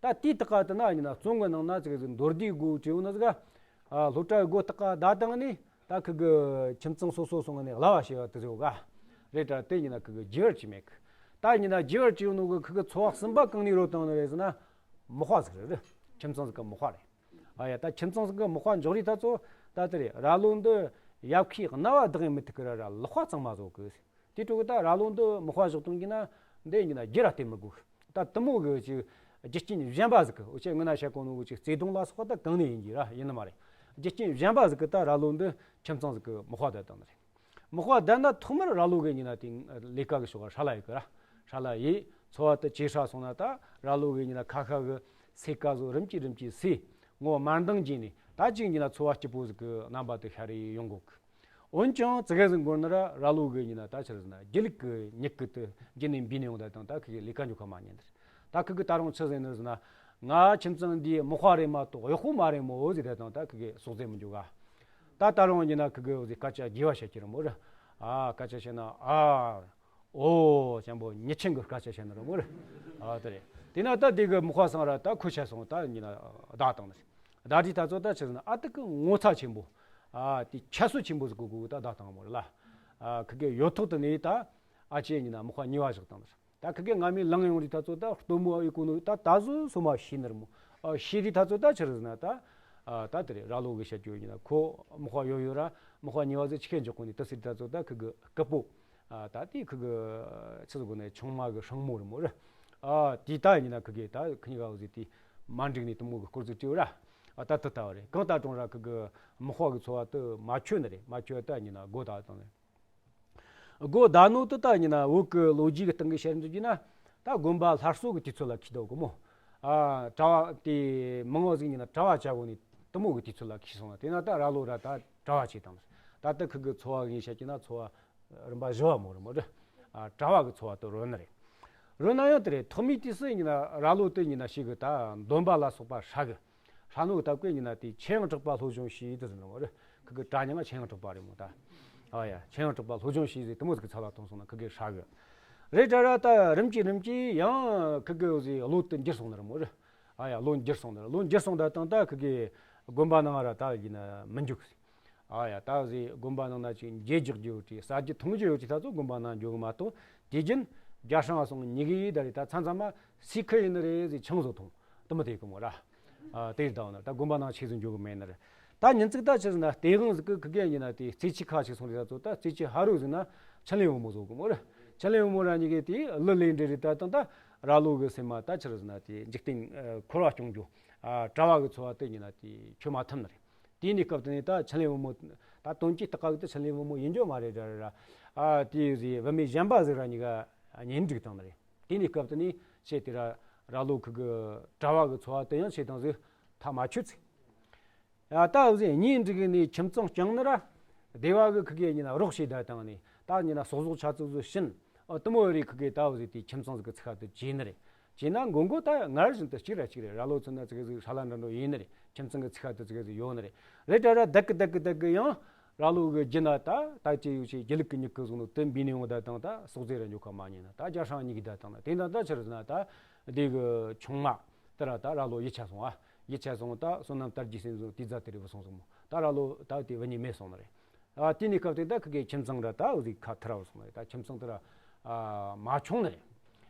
ད་དེའི་ཐོག་ག་དེ་ན་ཡིན་ན་བཙོན་གི་ནང་ན་ཅིག་ཟིག་མདོར་བསྡུས་སྒོ་བྲིས་ཡོད་ནི་ཟིག་ཨ། སློབ་གྲྭ་གི་སྒོ་ཐོག་ག་བརྡབས་བཏང་ནས། ད་ཁུ་གི་ཁྱིམ་ཚང་སོ་སོ་སོང་ནས་གླ་བ་བྱས་པ་དེ་ཟིག་ག་རེད། ད་དེ་ཡིན་ན་ཁུ་གི་རྒྱུ་བར་བྱས་མེད་གི། ད་ཡིན་ན་རྒྱུ་བར་བྱས་ཡོད་ནོ་གི་ཁུ་གི་འཚོ་བ་གསུམ་པ་གང་ནས་རོལ་བཏང་ནི་རེད་ཟེར་ན། མག་པ་ཟིག་རེད། ཁྱིམ་ཚང་ཟིག་གི་མག་པ་རེད། ཨ་ཡ། ད་ཁྱིམ་ཚང་ཟིག་གི་མག་པ་འཇོག་རིས་ད་ཚོ་ད་དེ་རེད། ར་ལོ་འདི་ཡབ་ཁའི་རྣ་བ་བདག་ཡང་མི་ཐུབ་གི་ར་ར་ལག་པ་གཙང་མ་བཟོ་གི། དེ་འཕྲོ་གི་ད་ར་ལོ་འདི་མག་པ་བཞག་གཏོང་གི་ན་འདི་ཡིན་ན་རྒྱུ་ར་སྟེར་མི་དགོས། ད་དེ་མོ་གི་ཅིག་རྒྱུ་རྐྱེན་གཞན་པ་ཟིག་གི། འུ་ཅག་སྔོན་ན་བཤད་གོ་ནོ་གི་ཅིག་བརྩེ་དུང་ལ་སོགས་པ་ད་གང་ནས་ཡིན་གྱི་ར་ཡིན་ནི་མ་རེད། རྒྱུ་རྐྱེན་གཞན་པ་ཟིག་གི་ད་ར་ལོ་འདི་ཁྱིམ་ཚང་ཟིག་གི་མག་པ་བསྡད་བཏང་ནི་རེད། མག་པ་བསྡད་ན་ཐོག་མར་ར་ལོ་གིས་ཡིན་ན་དེ་ལས་ཀ་གི་ཕྱོགས་ཧྲ་ལ་ཡེད་གི་ར། ཧྲ་ལ་ཡེད། འཚོ་བ་དེ་ཇེ་ཧྲ་སོང་ན་ད་ར་ལོ་གིས་ཡིན་ན་ཁ་ཤ་གི་སེ་ཀ་ཟོ་རིམ་གྱིས་རིམ་གྱིས་སེ། ངོ་མར་འདང་བྱས་ནས་ད་ཅིག་ཡིན་ན་འཚོ་བ་སྐྱིད་པོ་ཟིག་གི་རྣམ་པ་དེ་ཤར་རེ་ཡོང་གོ་གི། འོན་ཀྱང་ཙི་གེ་ཟིག་འགོར་ན་ར་ར་ལོ་གིས་ཡིན་ན་ད་ཆི་རེད་ཟེར་ན་སྒྱིད་ལུག་གི་མྱིག་གིས་དེ་བརྒྱུད་ནས་འབུད་ནས་ཡོང་ད་དང་། ད་ཁི་གིས་ལས་ཀ་འཇུག་ཁ་མ་ཉན་དེར། ད་ཁི་གིས་ད་རུང་ཆི་ཟེར་ནི་ཟེར་ན། ང་ཁྱིམ་ཚང་འདིའི་མག་པ་རེད་མ་གཏོགས་གཡོག་པོ་མ་རེད་མོ་ཟེར་ད་དང་། ད་ཁི་གིས་ཟུག་རྫས་མི་འཇོག་ག། ད་ད་རུང་ཡིན་ན་ཁི་གིས་འོ་ཟིག་སྐད་ཆ་རྒྱས་པ་བཤད་ཀྱི་རེད་མོ་ར། ཨ། སྐད་ཆ་བཤད་ན། ཨ། ཨོ། ཅང་པོ་མྱི་ཆེན་གི་སྐད་ཆ་བཤད་ནི་རེད་མོ་ར། ཨ། དེ་རེད། དེ་ན་ད་དེ་གི་མག་པ་སང་ར་ད་ཁོ་ཆད་སོང་། ད་ཡིན་ན་བདའ་བཏང་ནི་རེད། བདའ་དུས་ད་ཚོ་ད་ཆི་ཟེར་ན་ཨ་ཏི་གི་ངོ་ཚ་ཆེན་པོ། ཨ། དེ་ཁྱད་གསོད་ཆེན་པོ་ཟིག་གི་སྒོ་ད་བདའ་བཏང་མོ་ར་ལ། ཨ། ཁི་གེ་ཡོད་ཐོག་ཏུ་ནས་ད་ཨ་ཅེ་ཡིན་ན་མག་པ་ཉེས་པ་བཞག་བཏང་ནི་རེད། ད་ཁི་གེ་ང་མི་ལངས་ཡོང་དུས་ད་ཚོ་ད་སྟོན་མོ་ཨི་གོ་ནོ་ད་ད་གཟོད་སོ་མ་ཤེས་ནི་རེད་མོ། ཨ། ཤེས་དུས་ད་ཚོ་ད་ཆི་རེད་ཟེར་ན་ད། ཨ། ད་དེ་རེད། ར་ལོ་གིས་བཤད་རྒྱུ་ཡིན་ན་ཁོ་མག་པ་ཡོད་ཡོད་ར་མག་པ་ཉེས་པ་ཟིག་ཆི་གེ་འཇོག་གོ་ནི་དེ་ཟེར་ད་ཚོ་ད་ཁི་གི་སྐུ་པོ། ཨ། ད་དེ་ཁི་གི་ཆི་ཟེར་གོ་ནི་ཆུང་མ་གི་སྲིང་མོ་རེད་མོ་ར། ཨ། དེ་ད་ཡིན་ན་ཁི་གེ་ད་ཁི་གཉིས་ཀ་འོ་ཟིག་དེ་མ་འགྲིག་ནས་དེ་མོ་གི་སྐོར་ཟིག་བྲིས་ཡོད་ར། ཨ། ད་དེ་ལྟ་བུ་རེད། གང་ལྟར་རུང་ར་ཁི་གི་མག་པ་གི་འཚོ་བ་དེ་མ་འཆོལ་ནི་རེད། མ་འཆོལ་ད་ཡིན་ན་སྒོ་བདའ་བཏང་ནི། སྒོ་བདའ་ནོ་དེ་ད་ཡིན་ན་བོད་ཀྱི་ལོ་རྒྱུས་ཀྱི་སྟེང་གི་བཤད་འདོད་ཀྱི་ན། ད་དགོན་པ་སླར་གསོ་གི་དུས་ཚོད་ལ་འཁེལ་འདུག་གི་མོ། ཨ། གྲྭ་བ་དེ་མང་བོ་ཟིག་ཡིན་ན་གྲྭ་བ་བྱ་དགོས་ནི་དེ་མོ་གི་དུས་ཚོད་ལ་འཁེལ་སོང་ན། དེ་ན་ད་ར་ལོ་ར་ད་གྲྭ་བ་བྱས་བཏང་། ད་ལྟ་ཁི་གི་འཚོ་བ་ངས་བཤད་ཀྱི་ན་འཚོ་བ་རིམ་པ་བཞི་བ་མོ་རེད་མོ་ར། ཨ། གྲྭ་བ་གི་འཚོ་བ་དེ་རོལ་ནི་རེད། རོལ་ན་ཡང་དེ་རེད། ཐོག་མའི་དུས་སུ་ཡིན་ན་ར་ལོ་དེ་ཡིན་ན་ཞིག་གི་ད་འདོན་པ་ལ་སོགས་པ་ཧྲ་གི། ཧྲ་ནོ་ད་ཀོས་ཡིན་ན་དེ་ཆེ་ཡང་དྲག་པ་སློབ་སྦྱོང་བྱས་དེ་ཟེར་ནོ་རེད། ཁི་གི་གྲྭ་ཉང་ཆེ་ཡང་དྲག་པ་རེད་མོ་ད། ཨ་ཡ། ཆེ་ཡང་དྲག་པ་སློབ་སྦྱོང་བྱས་ཟེར་དེ་མོ་ཟིག་གི་ཚབ་ལ་ཐོན་སོང་ན་ཁི་གི་ཧྲ་གི། རེད་ད་ར་ད་རིམ་གྱིས་རིམ་གྱིས་ཡང་ཁི་གི་འོ་ཟིག་བློ་དེ་འགྱུར་སོང་ནི་རེད་མོ་ར། ཨ་ཡ། བློ་འགྱུར་སོང་ནི་རེད། བློ་འགྱུར་སོང་ད་དང་ད་ཁི་གི་དགོན་པ་ནང་ར་ད་ཡིན་ན་མི་འཇུག་ཨ་ཡ། ད་འོ་ཟིག་དགོན་པ་ནང་ན་ཅིག་མཇལ་རྒྱག་རྒྱུ་དེ་ཟ་རྒྱུ་འཐུང་རྒྱུ་ཡོད་ཀྱི་ད་ཚོ་དགོན་པ་ནང་འཇུག་གི་མ་གཏོགས། དེ་རྒྱུན་རྒྱ་སྲང་སོང་ཉི་གི་ཡི་ད་རེད། ད་མཚམས་མཚམས་མ་སི་ཁི་ཡིན་ནི་རེད་ཟེར་ཆང་བཟོ་འཐུང་དེ་མོ་དེ་གི་མོ་ར། ཨ། དེ་རེད་ད་འོ་ན་ད་དགོན་པ་ནང་ཆེ་ཟིག་འཇུག་གི་མེད་ནི་རེད། ད་ཉིན་ཅིག་ད་ཆི་ཟེར་ན་སྟེས་དབང་ཟིག་གི་ཁི་གེ་ཡིན་ན་དེ་རྩེ་ཆུ་ཁ་ཅིག་སོང་རེད། ད་ཚོ་ད་རྩེ་ཆུ་ཕ་རོལ་ཟིག་ན་ཆི་ལེན་བུ་མོ་བཟོ་གི་མོ་ར། ཆི་ལེན་བུ་མོ་ར་ཉི་གི་དེ་གླུ་ལེན་འདྲ་རེད། ད་དང་ད་ར་ལོ་གི་སེམས་མ་ད་ཆི་རེད་ཟེར་ན་དེ་འཇིག་རྟེན་འཁོར་བ་སྐྱོང་རྒྱུ། ཨ། གྲྭ་བ་གི་འཚོ་བ་དེ་ཡིན་ན་དེ་འཆོལ་མ་ཐུབ་ནི་རེད། དེ་ནས་སྐབས་དེ་ནས་ད་ཆི་ལེན་བུ་མོ། ད་དོན་གྱི་ལྟ་ག་གི་ད་ཆི་ལེན་བུ་མོ་ཡིན་རྒྱུ་མ་རེད་ར་ར། ཨ། དེ་ཟིག་བུད་མེད་གཞན་པ་ཟིག་ར་གཉིས་ཀ་གཉེན་སྒྲིག་བཏང་ནི་རེད། དེ་ནས་སྐབས་དེ་ནས་ཆེ་དེ་ར་ར་ལོ་ཁི་གི་གྲྭ་བ་གི་འཚོ་བ་དེ་ཡང་ཆེ་དང་ཟིག་ཐག་མ་ཆོད་ཚིག་ཡ། ད་འུ་ཟིག་གཉེན་སྒྲིག་ནས་ཁྱིམ་ཚང་བསྐྱངས་ནི་ར། སྡེ་བ་གི་ཁི་གེ་ཡིན་ན་རོགས་བྱས་ད་བཏང་ནས་ད་ཡིན་ན་སོག་སོག་ཆ་ཚུགས་ཟིག་བྱིན། ཨ། དེ་མོ་རེ་ཁི་གེ་ད་འུ་ཟིག་དེ་ཁྱིམ་ཚང་ཟིག་གི་ཚིག་ཁ་དེ་བྱས་ནི་རེད། བྱས་ན་མགོ་མགོ་ད་སྔར་བཞིན་དུ་གཅིག་ར་གཅིག་རེད། ར་ལོ་ཚོ་ན་ཙི་གེ་ཟིག་ཧྲ་ལ་འདྲ་འདྲ་ཡིན་ནི་རེད། ཁྱིམ་ཚང་གི་ཚིག་ཁ་དེ་ཙི་གེ་ཟིག་ཡོད་ནི་རེད། རེད་ད་ར་བསྡད་གི་བསྡད་གི་བསྡད་གི་ཡང་ར་ལོ་གི་རྒྱུད་ན་ད་ད་ཅི་ཡོད་ཅེ་སྒྱིད་ལུག་གི་མྱིག་གིས་བཟུང་ནོ་དེ་འབུད་ནས་ཡོང་ད་དང་། ད་སོག་རྫས་ར་འཇོག་ཁ་མ་ཉན་ན་ད་རྒྱ་སྲང་གཉིས་ཀྱིས་ད་བཏང་ན། དེ་ན་ད་ཆི་རེད་ཟེར་ན་ད་དེ་གི་ཆུང་མ་དེ་ར་ད་ར་ལོ་ཡིད་ཆད་སོང་། ཨ། ཡིད་ཆད་སོང་ད་བསོད་ནམས་དར་རྒྱས་སེམས་བཟུང་དེ་རྫ་དེ་རེ་བུད་སོང་ཟིག་མོ། ད་ར་ལོ་ད་དེ་བུད་ནས་མེད་སོང་ནི་རེད། ཨ། དེ་ནས་སྐབས་དེ་ད་ཁི་གེ་ཁྱིམ་ཚང་ར་ད་འུ་ཟིག་ཁ་ཐུ་ར་བུད་སོང་ནི་རེད། ད་ཁྱིམ་ཚང་དེ་ར། ཨ། མ་ཆུང་ནི་རེད།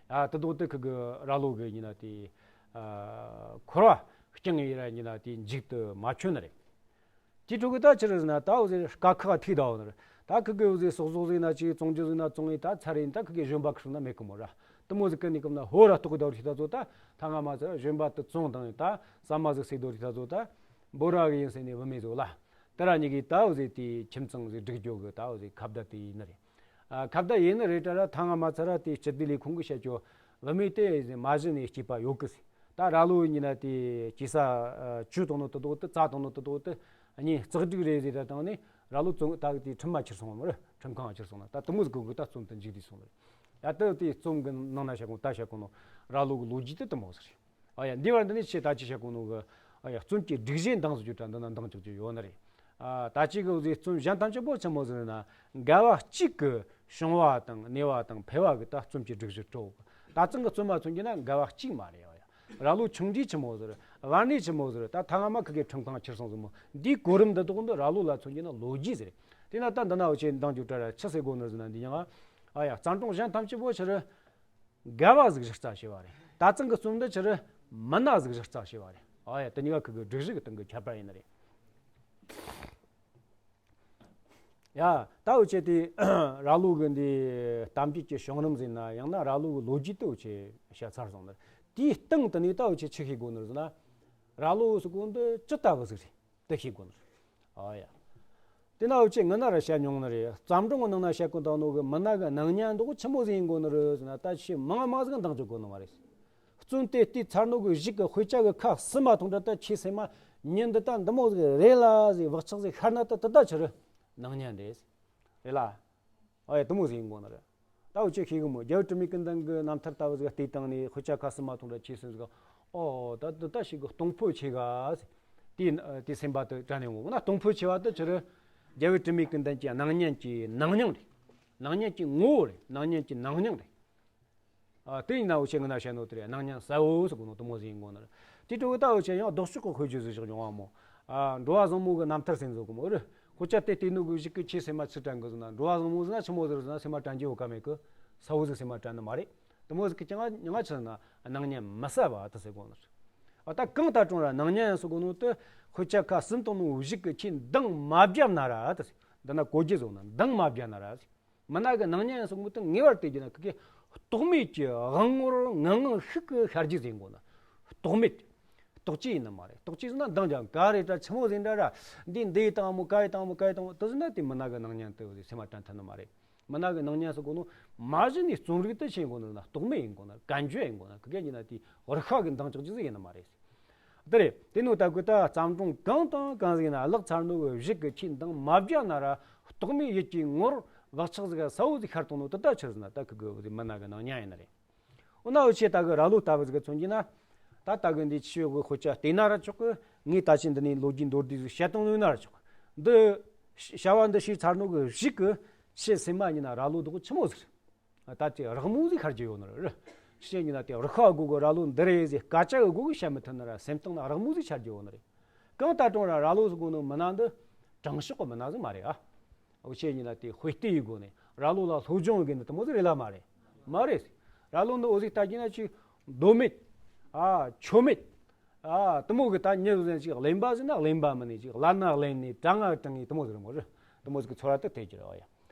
ཨ། དེ་དོག་དེ་ཁི་གེ་ར་ལོ་གི་ཡིན་ན་དེ། ཨ། འཁོར་བ་བསྐྱངས་ཡི་ར་ཡིན་ན་དེ་མཇུག་ཏུ་མ་ཆོད་ནི་རེད། དེ་འཕྲོ་གི་ད་ཆི་རེད་ཟེར་ན་ད་འུ་ཟིག་དཀའ་ཁག་ཐུག་ད་འོ་ནི་རེད། ད་ཁི་གེ་འུ་ཟིག་སོག་སོག་ཟིག་ན་ཅིག་བཙོང་རྒྱུ་ཟིག་ན་བཙོང་ཡི་ད་ཚར་ཡིན། ད་ཁི་གེ་བཞོན་པ་ཁུར་ན་མེད་གི་མོ་ར། དེ་མོ་ཟིག་གི་ནི་སྐབས་ན་ཧོ་ར་ཐོག་གི་ད་རི་ད་ཚོ་ད་ཐ་ང་མ་ཚར་བཞོན་པ་དེ་བཙོང་དང་ད་ཟ་མ་ཟིག་སེ་དོ་རི་ད་ཚོ་ད་འབོ་ར་གི་ཡིན་ཟེར་ནས་བུད་མེད་ཚོ་ལ། དེ་ར་གཉིས་ཀྱིས་ད་འུ་ཟིག་དེ་ཁྱིམ་ཚང་ཟིག་སྒྲིག་རྒྱུ་གི་ད་འུ་ཟིག་ཁ་བརྡ་དེ་ཡིན་ནི་རེད། ཨ། ཁ་བརྡ་ཡིན་ནི་རེད་ད་ར། ཐ་ང་མ་ཚར་ར་དེ་སྤྱི་བདེ་ལས་ཁུངས་གིས་བཤད་རྒྱུ་བུད་མེད་དེ་མ་གཞི་ནས་སྐྱེས་པ་ཡོད་གི་ཟེར། ད་ར་ལོ་ཡིན་ན་དེ་སྐྱེས་ས་ཆུ་བཏང་ནོ་དེ་དོག་དེ་རྩྭ་བཏང་ནོ་དེ་དོག་དེ་གཉིས་གཙག་སྒྲིག་རེད་ཟེར། ད་བཏང་ནས་ར་ལོ་བཙོན་ད་དེ་ཁྲིམས་མ་ཁྱེར་སོང་བ་མོ་ར། ཁྲིམས་ཁང་ཁྱེར་སོང་ན་ད་དེ་མོ་ཟིག་གི་གི་ད་བཙོན་དུ་འཇུག་དུས་སོང་ནི་རེད། ཡ། ད་དེ་བཙོན་གི་ནང་ན་བཤད་གོ་ད་བཤད་གོ་ནོ་ར་ལོ་གི་ལོ་རྒྱུས་དེ་དེ་མོ་ཟིག་རེད། ཨ་ཡ། འདི་བར་འདི་ནས་ཆེ་ད་ཅི་བཤད་གོ་ནོ་གི་ ཨ་ཡ་རྩོམ་གྱི་སྒྲིག་གཞི་འདང་ཟིག་རྒྱུ་དྲ་འདི་ན་འདང་བཅུག་རྒྱུ་ཡོད་ནི་རེད། ཨ་ད་ཅིག་གི་འོ་ཟིག་རྩོམ་གཞན་ཐམས་ཅད་པོ་ཆི་མོ་ཟིག་ན་འགལ་བ་གཅིག་གི་བྱུང་བ་དང་གནས་པ་དང་འཕེལ་བ་གི་ད་རྩོམ་གྱི་སྒྲིག་གཞི་སྤྲོ། ད་ཙང་གི་རྩོམ་མ་མཚོན་གྱི་ན་འགལ་བ་གཅིག་མ་རེད། ཨ་ཡ་ར་ལོ་ཆུང་འདྲིས་ཆི་མོ་ཟིག་རེད། བར་གནས་ཆི་མོ་ཟིག་རེད། ད་ཐ་ང་མ་ཁི་གེ་ཁྲིམས་ཁང་ཁྱེར་སོང་ཟིག་མོ་འདིའི་གོ་རིམ་འདི་དག་འདི་ར་ལོ་ལ་མཚོན་གྱི་ན་ལོ་རྒྱུས་ཟིག་རེད། དེ་ན་ད་འདི་ན་འོ་ཆེ་འདང་རྒྱུ་དྲ་ར་ཆི་ཟེར་དགོ་ནི་ཟིག་ན་འདི་ཡང་ཨ་ཡ་བརྩམས་སྒྲུང་གཞན་ཐམས་ཅད་པོ་ཆི་རེད། འགལ་བ་ཟིག་གཞི་རྩ་བྱས་པ་རེད། ད་ཙང་གི་རྩོམ་འདི་ཆི་རེད། མི་སྣ་ཟིག་གཞི་རྩ་བྱས་པ་རེད། ཨ་ཡ་དེ་གཉིས་ཀ་ཁི་གི་སྒྲིག་གཞི་གི་སྟེང་གི་ཁྱད་པར་ཡིན་ནི་རེད། ཡ་ད་འུ་ཆེ་དེ་ར་ལོ་གི་འདི་གཏམ་རྒྱུད་ཀྱི་བྱུང་རིམ་ཟིན་ན་ཡང་ན་ར་ལོ་གི་ལོ་རྒྱུས་དེ་འུ་ཆེ་བཤད་ཚར་སོང་ནི་རེད། དེའི་སྟེང་དུ་ནས་ད་འུ་ཆེ་ཆི་ཤེས་དགོ་ནི་རེད་ཟེར་ན། ར་ལོ་ཟེར་གོ་འདི་ཅི་ལྟ་བུ་ཟིག་རེད། དེ་ཤེས་དགོས་ནི་རེད། ཨ་ཡ། དེ་ན་འུ་ཆེ་ངི་ན་ར་བཤད་མྱོང་ནི་རེད། བརྩམས་སྒྲུང་གི་ནང་ན་བཤད་གོ་འདུག་ནོ་གི་མི་སྣ་གི་སྣང་བརྙན་འདོག་ཆི་མོ་ཟིག་ཡིན་དགོ་ནི་རེད་ཟེར་ན། ད་ཆེས་མང་མང་ཟིག་འདང་རྒྱག་དགོ་ནི་མ་རེད། རྩོམ་དེ་བལྟས་ཚར་ནོ་གི་གཞུག་གི་དཔེ་ཆ་གི་ཁ་ཟུམ་མ་ཐོངས་དྲ་ད་ཁྱེད་སེམས་མ་ཉིན་འདི་ད་འདི་མོ་ཟིག་རེད་ལ་ཟིག་བག་ཆགས་ཟིག་ཤར་ན་ད་དེ་ད་ཆི་རེད། སྣང་བརྙན་རེད། རེད་ལ། ཨ་ཡ་དེ་མོ་ཟིག་ཡིན་དགོ་ནི་རེད། ད་འུ་ཆོས་ཤེས་གི་མོ། རྒྱལ་བུ་དྲི་མེད་ཀུན་ལྡན་གི་རྣམ་ཐར་ལྟ་བུ་ཟིག་བལྟས་བཏང་ནས་དཔེ་ཆ་ཁ་ཟུམ་མ་ཐོངས་དྲ་ཁྱེད་སེམས་ཟིག་ཨོ་ད་འདི་ད་ཞིག་གི་གཏོང་ཕོད་ཆེ་ག་ཟེར། དེ་དེ་སེམས་པ་དེ་དྲན་ནས་འོང་ན། གཏོང་ཕོད་ཆེ་བ་དེ་ཆི་རེད། རྒྱལ་བུ་དྲི་མེད་ཀུན་ལྡན་གྱི་སྣང་བརྙན་གྱི་ནང་སྙིང་རེད། སྣང་བརྙན་གྱི་ངོ་བོ་རེད། སྣང་བརྙན་གྱི་ནང་སྙིང་རེད། ཨ་དེ་ཡིན་ན་འུ་ཆོས་ངི་ན་བཤད་ནོ་དེ་རེད། སྣང་བརྙན་གསལ་བོ་ཟེར་གོ་ནོ་དེ་མོ་ཟིག་ཡིན་དགོ་ནི་རེད། དེ་འཕྲོ་གི་ད་འུ་ཆོས་ཡང་ལྡོག་ཕྱོགས་གི་དཔེ་བརྗོད་ཟིག་བཞག་མྱོང་བ་མོ། ཨ་འགྲོ་བ་བཟང་མོ་གི་རྣམ་ཐར་ཟེར་ཟིག་གོ་མོ་རེད། དཔེ་ཆ་དེ་བལྟས་ནོ་གི་གཞུག་གི་ཁྱེད་སེམས་མ་ཆི་དྲན་གི་ཟེར་ན། འགྲོ་བ་བཟང་མོ་ཟེར་ན་ཆི་མོ་ཟིག་རེད་ཟེར་ན་སེམས་མ་དྲན་རྒྱུ་ཡོད་ཀ་མེད་གི། གསལ་བོ་ཟིག་སེམས་མ་དྲན་ནི་མ་རེད། དེ་མོ་ཟིག་གི་ཀྱང་ང་ཆི་ཟེར་ན་སྣང་བརྙན་མི་གསལ་བ་དེ་ཟེར་གོ་ནི་རེད། ཨ་ད་གང་ལྟར་ཀྲུང་ར་སྣང་བརྙན་ཟེར་གོ་ནོ་དེ་དཔེ་ཆ་ཁ་ཟུམ་བཏང་ནོ་གཞུག་གི་ཁྱེད་འདང་མ་བརྒྱབ་ན་ར་དེ་ཟེར། འདི་ན་གོ་རྒྱུ་ཟེར་ན་འདང་མ་བརྒྱབ་ན་ར་ཟེར། མི་སྣ་གི་སྣང་བརྙན་སོགས་མི་དང་ངེས་པར་དུ་བརྒྱུད་ན་ཁི་གེ་རྟོག་མེད་ཀྱི་དབང་ངོར་ངང་ངང་ཤུགས་ཀྱིས་ཤར་རྒྱུ་ཟེར་དགོས་ན། རྟོག་མེད། རྟོག་བཅས་ཡིན་ནི་མ་རེད། རྟོག་བཅས་ཟེར་ན་འདང་རྒྱག་ག་རེ་ད་ཆི་མོ་ཟིག་འདྲ་ར། འདི་འདི་ཡི་དང་མོ་ག་ཡི་དང་མོ་ག་ཡི་དང་མོ་དེ་ཟེར་ན་དེ་མི་སྣ་གི་སྣང་བརྙན་དེ་ཟེར་སེམས་མ་དྲན་ཐུབ་ནི་མ་རེད། མི་སྣ་གི་སྣང་བརྙན་སོགས་གོ་ནོ་མ་གཞི་ནས་རྩོམ་རིག་ཏུ་ཆེན་གོ་ནོ་ན་རྟོག་མེད་ཡིན་གོ་ན་བཀའ་འགྱུར་ཡིན་གོ་ན་ཁི་གེ་ཡིན་ན་དེ་རིག་པ་གི་འདང་རྒྱག་རྒྱུ་ཟིག་ཡིན་ནི་མ་རེད། དེ་རེད། དེ་ནོ་ད་གི་ད་བརྩམས་སྒྲུང་གང་དང་གང་ཟིག་ན་བཀླགས་ཚར་ནོ་གི་གཞུག་གི་ཁྱེད་འདང་མ་བརྒྱབ་ན་ར་རྟོག་མེད་ཡིད་ཀྱི་ངོར་བག་ཆགས་ཟིག་གསལ་བོ་ཟིག་ཤར་བཏང་ནོ་དེ་ད་ཆི་ཟེར་ན་ད་ཁི་གི་འོ་དེ་མི་སྣ་གི་སྣང་བརྙན་ཡིན་ནི་རེད། འོ་ན་འུ་ཆོས་ད་གི་ར་ལོ་ལྟ་བུ་ཟིག་མཚོན་གྱི་ན། ད་ད་གི་འདི་ཆི་ཡོད་གི་དཔེ་ཆ་བལྟས་ན་ར་ཆོག་གི། ངས་ད་ཆི་འདི་ནས་ལོ་རྒྱུས་མདོར་བསྡུས་ཟིག་བཤད་བཏང་ནོ་ཡིན་ན་ར་ཆོག་གི། འདི་བྱ་བ་འདི་བྱས་ཚར་ནོ་གི་གཞུག་གི་ཁྱེད་སེམས་མ་ཡིན་ན་ར་ལོ་དེ་ཆི་མོ་ཟིག་རེད། ད་ཅིག་རགས་མོ་ཟིག་ཤར་རྒྱུ་ཡོད་ནི་རེད། ཤེས་ཉིན་ན་དེ་རིག་པ་སྒོ་གི་ར་ལོ་འདི་རེད་ཟེར་སྐད་ཆ་གི་སྒོ་གི་བཤད་མི་ཐུབ་ནི་ར། སེམས་གཏིང་ན་རགས་མོ་ཟིག་ཤར་རྒྱུ་ཡོད་ནི་རེད། གང་ལྟར་ཀྲུང་ར་ར་ལོ་ཟེར་གོ་ནོ་མི་སྣ་འདི་དྲང་ཕྱོགས་གི་མི་སྣ་ཟིག་མ་རེད་ཨ། འུ་ཆོས་ཉིན་ན་དེ་དཔེ་ལྟའི་སྒོ་ནས་ར་ལོ་ལ་སློབ་སྦྱོང་གི་ནི་དེ་མོ་ཟིག་རེད་ལ་མ་རེད། མ་རེད། ར་ལོ་འདི་འོ་ཟིག་ལྟ་གྱིན་ན་ཅིག་མདོ་མེད། ཨ་ཆོ་མེད། ཨ་དེ་མོ་གི་ད་ཉིན་ཟན་ཅིག་གླེན་པ་ཟིག་ན་གླེན་པ་མིན་ནི་ཅིག་གླ་ན་གླེན་ནི་གྲང་ང་གྲང་ངི་དེ་མོ་ཟིག་རེད་མོ་རེད། དེ་མོ་ཟིག་གི་ཚོར་བ་དེ་ཐེབས་ཀྱི་རེད་ཨ་ཡ།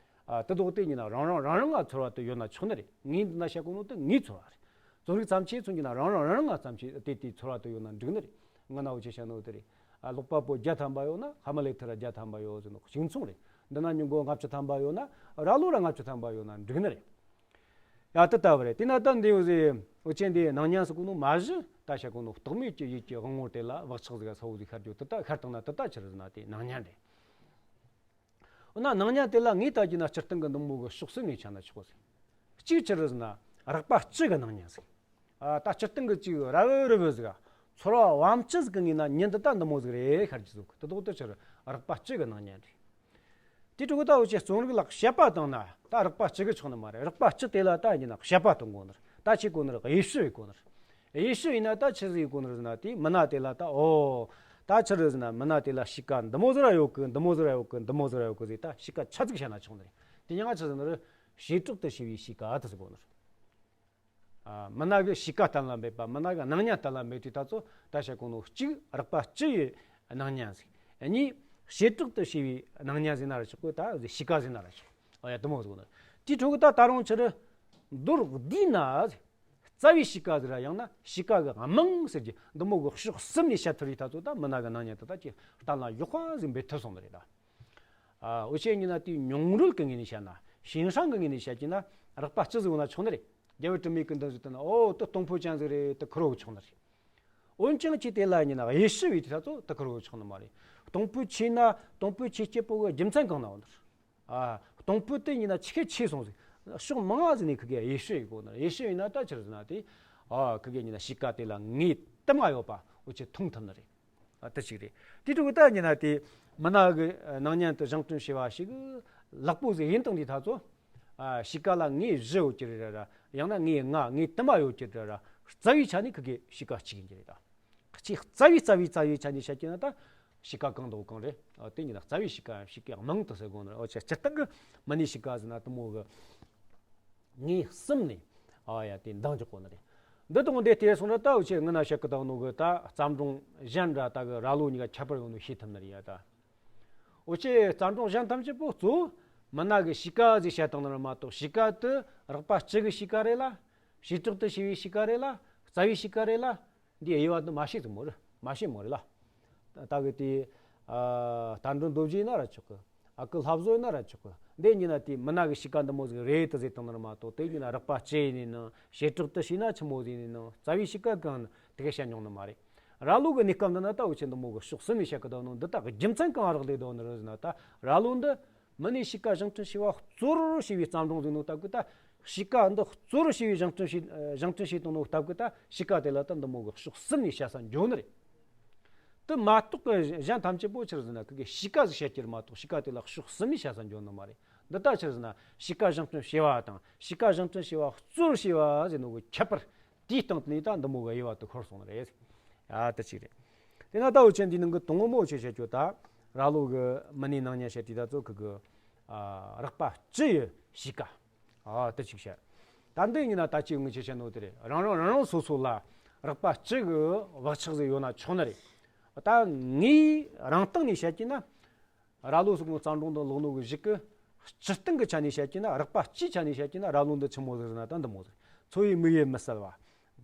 ཨ་དེ་དོག་དེ་ཉིན་ན་རང་རང་རང་རང་ང་ཚོར་བ་དེ་ཡོད་ན་ཆོག་ནི་རེད། ངས་འདི་ན་བཤད་གོ་ནོ་དེ་ངའི་ཚོར་བ་རེད། རྩོམ་རིག་བརྩམས་ཆོས་མཚོན་གྱི་ན་རང་རང་རང་རང་ང་བརྩམས་ཆོས་དེ་དེའི་ཚོར་བ་དེ་ཡོད་ན་འགྲིག་ནི་རེད། ང་ན་འུ་ཆོས་བཤད་ནོ་དེ་རེད། ཨ་ཀློག་པ་པོ་བརྒྱ་ཐམ་པ་ཡོད་ན་ཧ་མ་ལེ་ཐི་ར་བརྒྱ་ཐམ་པ་ཡོད་ཟེར་ནོ་གཅིག་མཚུངས་རེད། འདི་ན་མྱི་མགོ་ལྔ་བཅུ་ཐམ་པ་ཡོད་ན་ར་ལོ་ར་ལྔ་བཅུ་ཐམ་པ་ཡོད་ན་འགྲིག་ནི་རེད། ཡ་དེ་ལྟ་བུ་རེད། དེ་ན་ད་འདི་འུ་ཟེ་འུ་ཆོས་འདི་སྣང་བརྙན་ཟེར་གོ་ནོ་མ་གཞི་ད་བཤད་གོ་ནོ་རྟོག་མེད་ཀྱི་ཡིད་ཀྱི་དབང་པོ་དེ་ལ་བག་ཆགས་ཟིག་གསལ་བོ་ཟིག་ཤར་རྒྱུ་དེ་ད་ཤར་བཏང་ན་དེ་ད་ཆི་རེད་ཟེར་ན་དེ་སྣང་བརྙན་རེད། འོ་ན་སྣང་བརྙན་དེ་ལ་ངས་ལྟ་རྒྱུ་ན་སྤྱིར་བཏང་གི་འདི་མོ་གི་ཕྱོགས་གསུམ་ནས་ཆ་ན་ཆོག་གོ་ཟེར། གཅིག་ཆི་རེད་ཟེར་ན་རིག་པ་སྤྱི་གི་སྣང་བརྙན་ཟིག་ཨ་ད་སྤྱིར་བཏང་གི་ཅིག་ར་བུ་རི་བུ་ཟིག་ཚོར་བ་བམ་སྤྱི་ཟིག་གི་ངོས་ན་ཉིན་འདི་ད་འདི་མོ་ཟིག་རེད་ཤར་རྒྱུ་ཟིག་དེ་དོག་དེ་ཆི་རེད་རིག་པ་སྤྱི་གི་སྣང་བརྙན་རེད། དེ་དྲུག་གི་ད་འུ་ཆོས་རྩོམ་རིག་ལ་བཤད་པ་བཏང་ན་ད་རིག་པ་གཅིག་གི་ཆོག་ནི་མ་རེད། རིག་པ་གཅིག་དེ་ལ་ད་ཡིན་ན་བཤད་པ་གཏོང་དགོས་ནི་རེད། ད་ཆི་དགོས་ནི་རེད། དབྱེ་ཞིབ་ཡེད་དགོས་ནི་རེད། དབྱེ་ཞིབ་ཡིན་ན་ད་ཆི་ཟིག་ཡེད་དགོས་ནི་རེད་ཟེར་ན་དེ་མི་སྣ་དེ་ལ་ད་ཨོ་ད་ཆི་རེད་ཟེར་ན་མི་སྣ་དེ་ལ་གཤིས་ཀ་འདི་མོ་ཟིག་ར་ཡོད་གི། འདི་མོ་ཟིག་ར་ཡོད་གི། འདི་མོ་ཟིག་ར་ཡོད་གི་ཟེར་ད་གཤིས་ཀ་ཆ་ཙིག་བཤད་ན་ཆོག་ནི་རེད། དེ་ཡང་ང་ཆི་ཟེར་ནི་རེད། བྱེ་བྲག་ཏུ་ཕྱེ་བའི་གཤིས་ཀ་དེ་ཟེར་དགོས་ནི་རེད། ཨ་མི་སྣ་གི་གཤིས་ཀ་གཏན་ལ་འབེབས་པ། མི་སྣ་གི་སྣང་བརྙན་གཏན་ལ་འབེབས་དུས་ད་ཚོ་ད་བཤད་གོ་ནོ་གཅིག་རིག་པ་སྤྱི་ཡི་སྣང་བརྙན་ཟིག་གཉིས་བྱེ་བྲག་ཏུ་ཕྱེ་བའི་སྣང་བརྙན་ཟིག་ན་ར་ཆོག་གི། ད་གཤིས་ཀ་ཟིག་ན་ར་ཆོག་ཨ་ཡ་དེ་མོ་ཟིག་ནི་དེའི་ཁྲོད་གི་ད་ད་རུང་ཆི་རེད། མདོར་བསྡུས་ན་ཟིག་རྩ་བའི་གཤིས་ཀ་ཟིག་ར་ཡང་ན་གཤིས་ཀ་གི་རྨང་ཟེར་རྒྱུ་འདི་མོ་གི་ཕྱོགས་གསུམ་ནས་བཤད་ཐུབ་རེད། ད་ཚོ་ད་མི་སྣ་གི་སྣང་བརྙན་དེ་ད་ཀྱི་གཏན་ལ་ཡོད་པ་ཟིག་འབེབས་ཐུབ་སོང་ནི་རེད་ད། ཨ་འུ་ཆོས་ཡིན་ན་དེའི་མྱོང་རོལ་གྱི་ངོས་ནས་བཤད་ན། ཞིན་ཧྲང་གི་ངོས་ནས་བཤད་ཀྱི་ན་རིག་པ་སྤྱི་ཟིག་ཡོད་ན་ཆོག་ནི་རེད། རྒྱལ་བུ་དྲི་མེད་ཀུན་ལྡན་ཟིག་ལྟ་ན་ཨོ་དེ་གཏོང་ཕོད་ཅན་ཟིག་རེད། དེ་ཁེར་རོ་གི་ཆོག་ནི་རེད། འོན་ཀྱང་ཁྱེད་དེ་ལ་ཡིན་ན་དབྱེ་ཞིབ་ཡེད་དུས་ད་ཚོ་དེ་ཁེར་རོ་གི་ཆོག་ནི་མ་རེད། གཏོང་ཕོད་ཆེ་ན་གཏོང་ཕོད་ཆེ་སྐྱེད་པོ་གི་རྒྱུ་མཚན་གང་ན་འོ་ནི་རེད། ཨ་གཏོང་ཕོད་དེ་ཡིན་ན་ཆི་གེ་ཆེ་སོང་ཟིག་ཕྱོགས་མང་ང་ཟིག་ནས་ཁི་གེ་དབྱེ་ཞིབ་ཡེད་དགོས་ནི་རེད། དབྱེ་ཞིབ་ཡིན་ན་ད་ཆི་རེད་ཟེར་ན་དེ་ཨ་ཁི་གེ་ཡིན་ན་གཤིས་ཀ་དེ་ལ་ངེས་གཏན་མ་ཡོད་པ་འུ་ཆོས་མཐོང་ཐུབ་ནི་རེད། ཨ་དེ་གཅིག་རེད། དེ་འཕྲོ་གི་ད་ཡིན་ན་དེ་མི་ནག་གི་ནང་ཉན་དུ་བཞེངས་སྐྲུན་བྱས་པ་ཞིག་ལེགས་པོ་ཟིག་ཡིན་དང་དེ་ད་ཚོ། ཨ་གཤིས་ཀ་ལ་ངའི་བཞི་ཡོད་ཀྱི་རེད་ར། ཡང་ན་ངའི་ལྔ་ངའི་དུ་མ་ཡོད་ཀྱི་རེད་ར། རྩ་བའི་ཆ་ནས་ཁི་གེ་གཤིས་ཀ་གཅིག་ཡིན་གྱི་རེད་ད། གཅིག་རྩ་བའི་རྩ་བའི་རྩ་བའི་ཆ་ནས་བཤད་ཀྱི་ན་ད་གཤིས་ཀ་གང་དང་གང་རེད། ཨ་དེ་ཉིད་ལ་རྩ་བའི་གཤིས་ཀ་གཤིས་ཀའི་མིང་དུ་ཟེར་དགོས་ནི་རེད། འོ་ཆ་སྤྱིར་བཏང་གི་མི་ནི་གཤིས་ཀ་ཟེར་ན་དུ་མོ་གི་ངའི་སེམས་ནས་ཨ་ཡ་དེ་འདང་རྒྱག་གོ་ནི་རེད། འདི་དང་འདི་དེ་སོང་ན་ད་འུ་ཆེ་ངི་ན་བཤད་གི་དང་ནོ་གི་ད་བརྩམས་སྒྲུང་གཞན་འདྲ་ད་གི་ར་ལོ་གཉིས་ཀ་ཁྱད་པར་ཡོད་ནོ་ཤེས་ཐུབ་ནི་རེད་ཡ་ད། འུ་ཆེ་བརྩམས་སྒྲུང་གཞན་ཐམས་ཅད་པོ་གཙོ་བོ་མི་ན་གི་གཤིས་ཀ་ཟིག་བཤད་བཏང་ནི་རེད་མ་གཏོགས། གཤིས་ཀ་དེ་རགས་པ་སྤྱི་གི་གཤིས་ཀ་རེད་ལ། བྱེ་བྲག་ཏུ་བྱས་པའི་གཤིས་ཀ་རེད་ལ། རྩ་བའི་གཤིས་ཀ་རེད་ལ། འདིའི་དབྱེ་བ་དེ་མ་ཤེས་ཟིག་མོ་རེད། མ་ཤེས་མོ་རེད་ལ། ད་གི་དེ་ཨ་ད་འགྲོ་མདོ་རྒྱུད་ཡིན་ན་ར་ཆོག་གི། ཨ་ཁུ་ལྷ་བཟོ་ཡིན་ན་ར་ཆོག་གི། འདི་གཉིས་ན་དེ་མི་ན་གི་གཤིས་ཀ་འདི་མོ་ཟིག་རེད་དུ་ཟེར་བཏང་ནི་རེད་མ་གཏོགས། དེ་གཉིས་ན་རགས་པ་སྤྱི་ཡིན་ནི་ནང་། བྱེ་བྲག་ཏུ་བྱས་ན་ཆི་མོ་ཟིག་ཡིན་ནི་ནང་། རྩ་བའི་གཤིས་ཀ་གང་ནི་དེ་ག་བཤད་མྱོང་ནི་མ་རེད། ར་ལོ་གི་གནས་སྐབས་འདི་ན་ད་འུ་ཆེ་འདི་མོ་གི་ཕྱོགས་གསུམ་ནས་བཤད་གི་འདུག་ནོ་འདི་དག་གི་རྒྱུ་མཚན་གང་རག་ལས་འདུག་ནི་རེད་ཟེར་ན། ད་ར་ལོ་འདི་མི་ནི་གཤིས་ཀ་བཞེངས་སྐྲུན་བྱས་པ་གཙོ་བོར་བྱས་པའི་བརྩམས་སྒྲུང་ཟིག་ནོ་སྟབས་གི་ད། གཤིས་ཀ་འདི་གཙོ་བོར་བྱས་པའི་བཞེངས་སྐྲུན་བྱས་བཞེངས་སྐྲུན་བྱས་བཏང་ནོ་སྟབས་གི་ད། གཤིས་ཀ་དེ་ལ་ད་འདི་མོ་གི་ཕྱོགས་གསུམ་ནས་བཤད་ས་འཇོན་ནི་རེད། དེ་མ་གཏོགས་གི་གཞན་ཐམས་ཅད་པོ་ཆི་རེད་ཟེར་ན་ཁི་གེ་གཤིས་ཀ་ཟིག་བཤད་ཀྱི་རེད་མ་གཏོགས། གཤིས་ཀ་དེ་ལ་ཕྱོགས་གསུམ་ནས་བཤད་ས་འཇོན་ནི་མ་རེད། འདི་ད་ཆི་རེད་ཟེར་ན་གཤིས་ཀ་བཞེངས་སྐྲུན་བྱས་པ་དང་། གཤིས་ཀ་བཞེངས་སྐྲུན་བྱས་པ་གཙོ་བོར་བྱས་པ་ཟེར་ནོ་གི་ཁྱད་པར། དེའི་སྟེང་དུ་ནས་ད་འདི་མོ་གི་དབྱེ་བ་དེ་ཤོར་སོང་ནི་རེད། ཨ་དེ་གཅིག་རེད། དེ་ན་ད་འུ་ཆེ་འདི་ནང་གི་དང་པོ་མོ་ཆེ་བཤད་རྒྱུ་ད། ར་ལོ་གི་མི་ནི་ནང་ཉན་བཤད་དེ་ད་ཚོ་ཁི་གེ་ཨ་རགས་པ་སྤྱི་ཡི་གཤིས་ཀ། ཨ་དེ་གཅིག་བཤད། ད་འདི་ཡིན་ན་ད་ཅི་ངི་ཆེ་བཤད་ནོ་དེ་རེད། རང་རང་རང་རང་སོ་སོ་ལ་རགས་པ་སྤྱི་གི་བག་ཆགས་ཟིག་ཡོད་ན་ཆོག་ནི་རེད། ད་ངའི་རང་སྟེང་ནས་བཤད་ཀྱི་ན། ར་ལོ་སོགས་ཀྱི་བརྩམས་སྒྲུང་དང་ཀློག་ནོ་གི་གཞུག་གི་སྤྱིར་བཏང་གི་ཆ་ནས་བཤད་ཀྱི་ན། རགས་པ་སྤྱིའི་ཆ་ནས་བཤད་ཀྱི་ན་ར་ལོ་འདི་ཆི་མོ་ཟིག་ཟེར་ན་ད་འདི་མོ་ཟིག། འཚོ་བའི་དམིགས་ཡུལ་མི་གསལ་བ།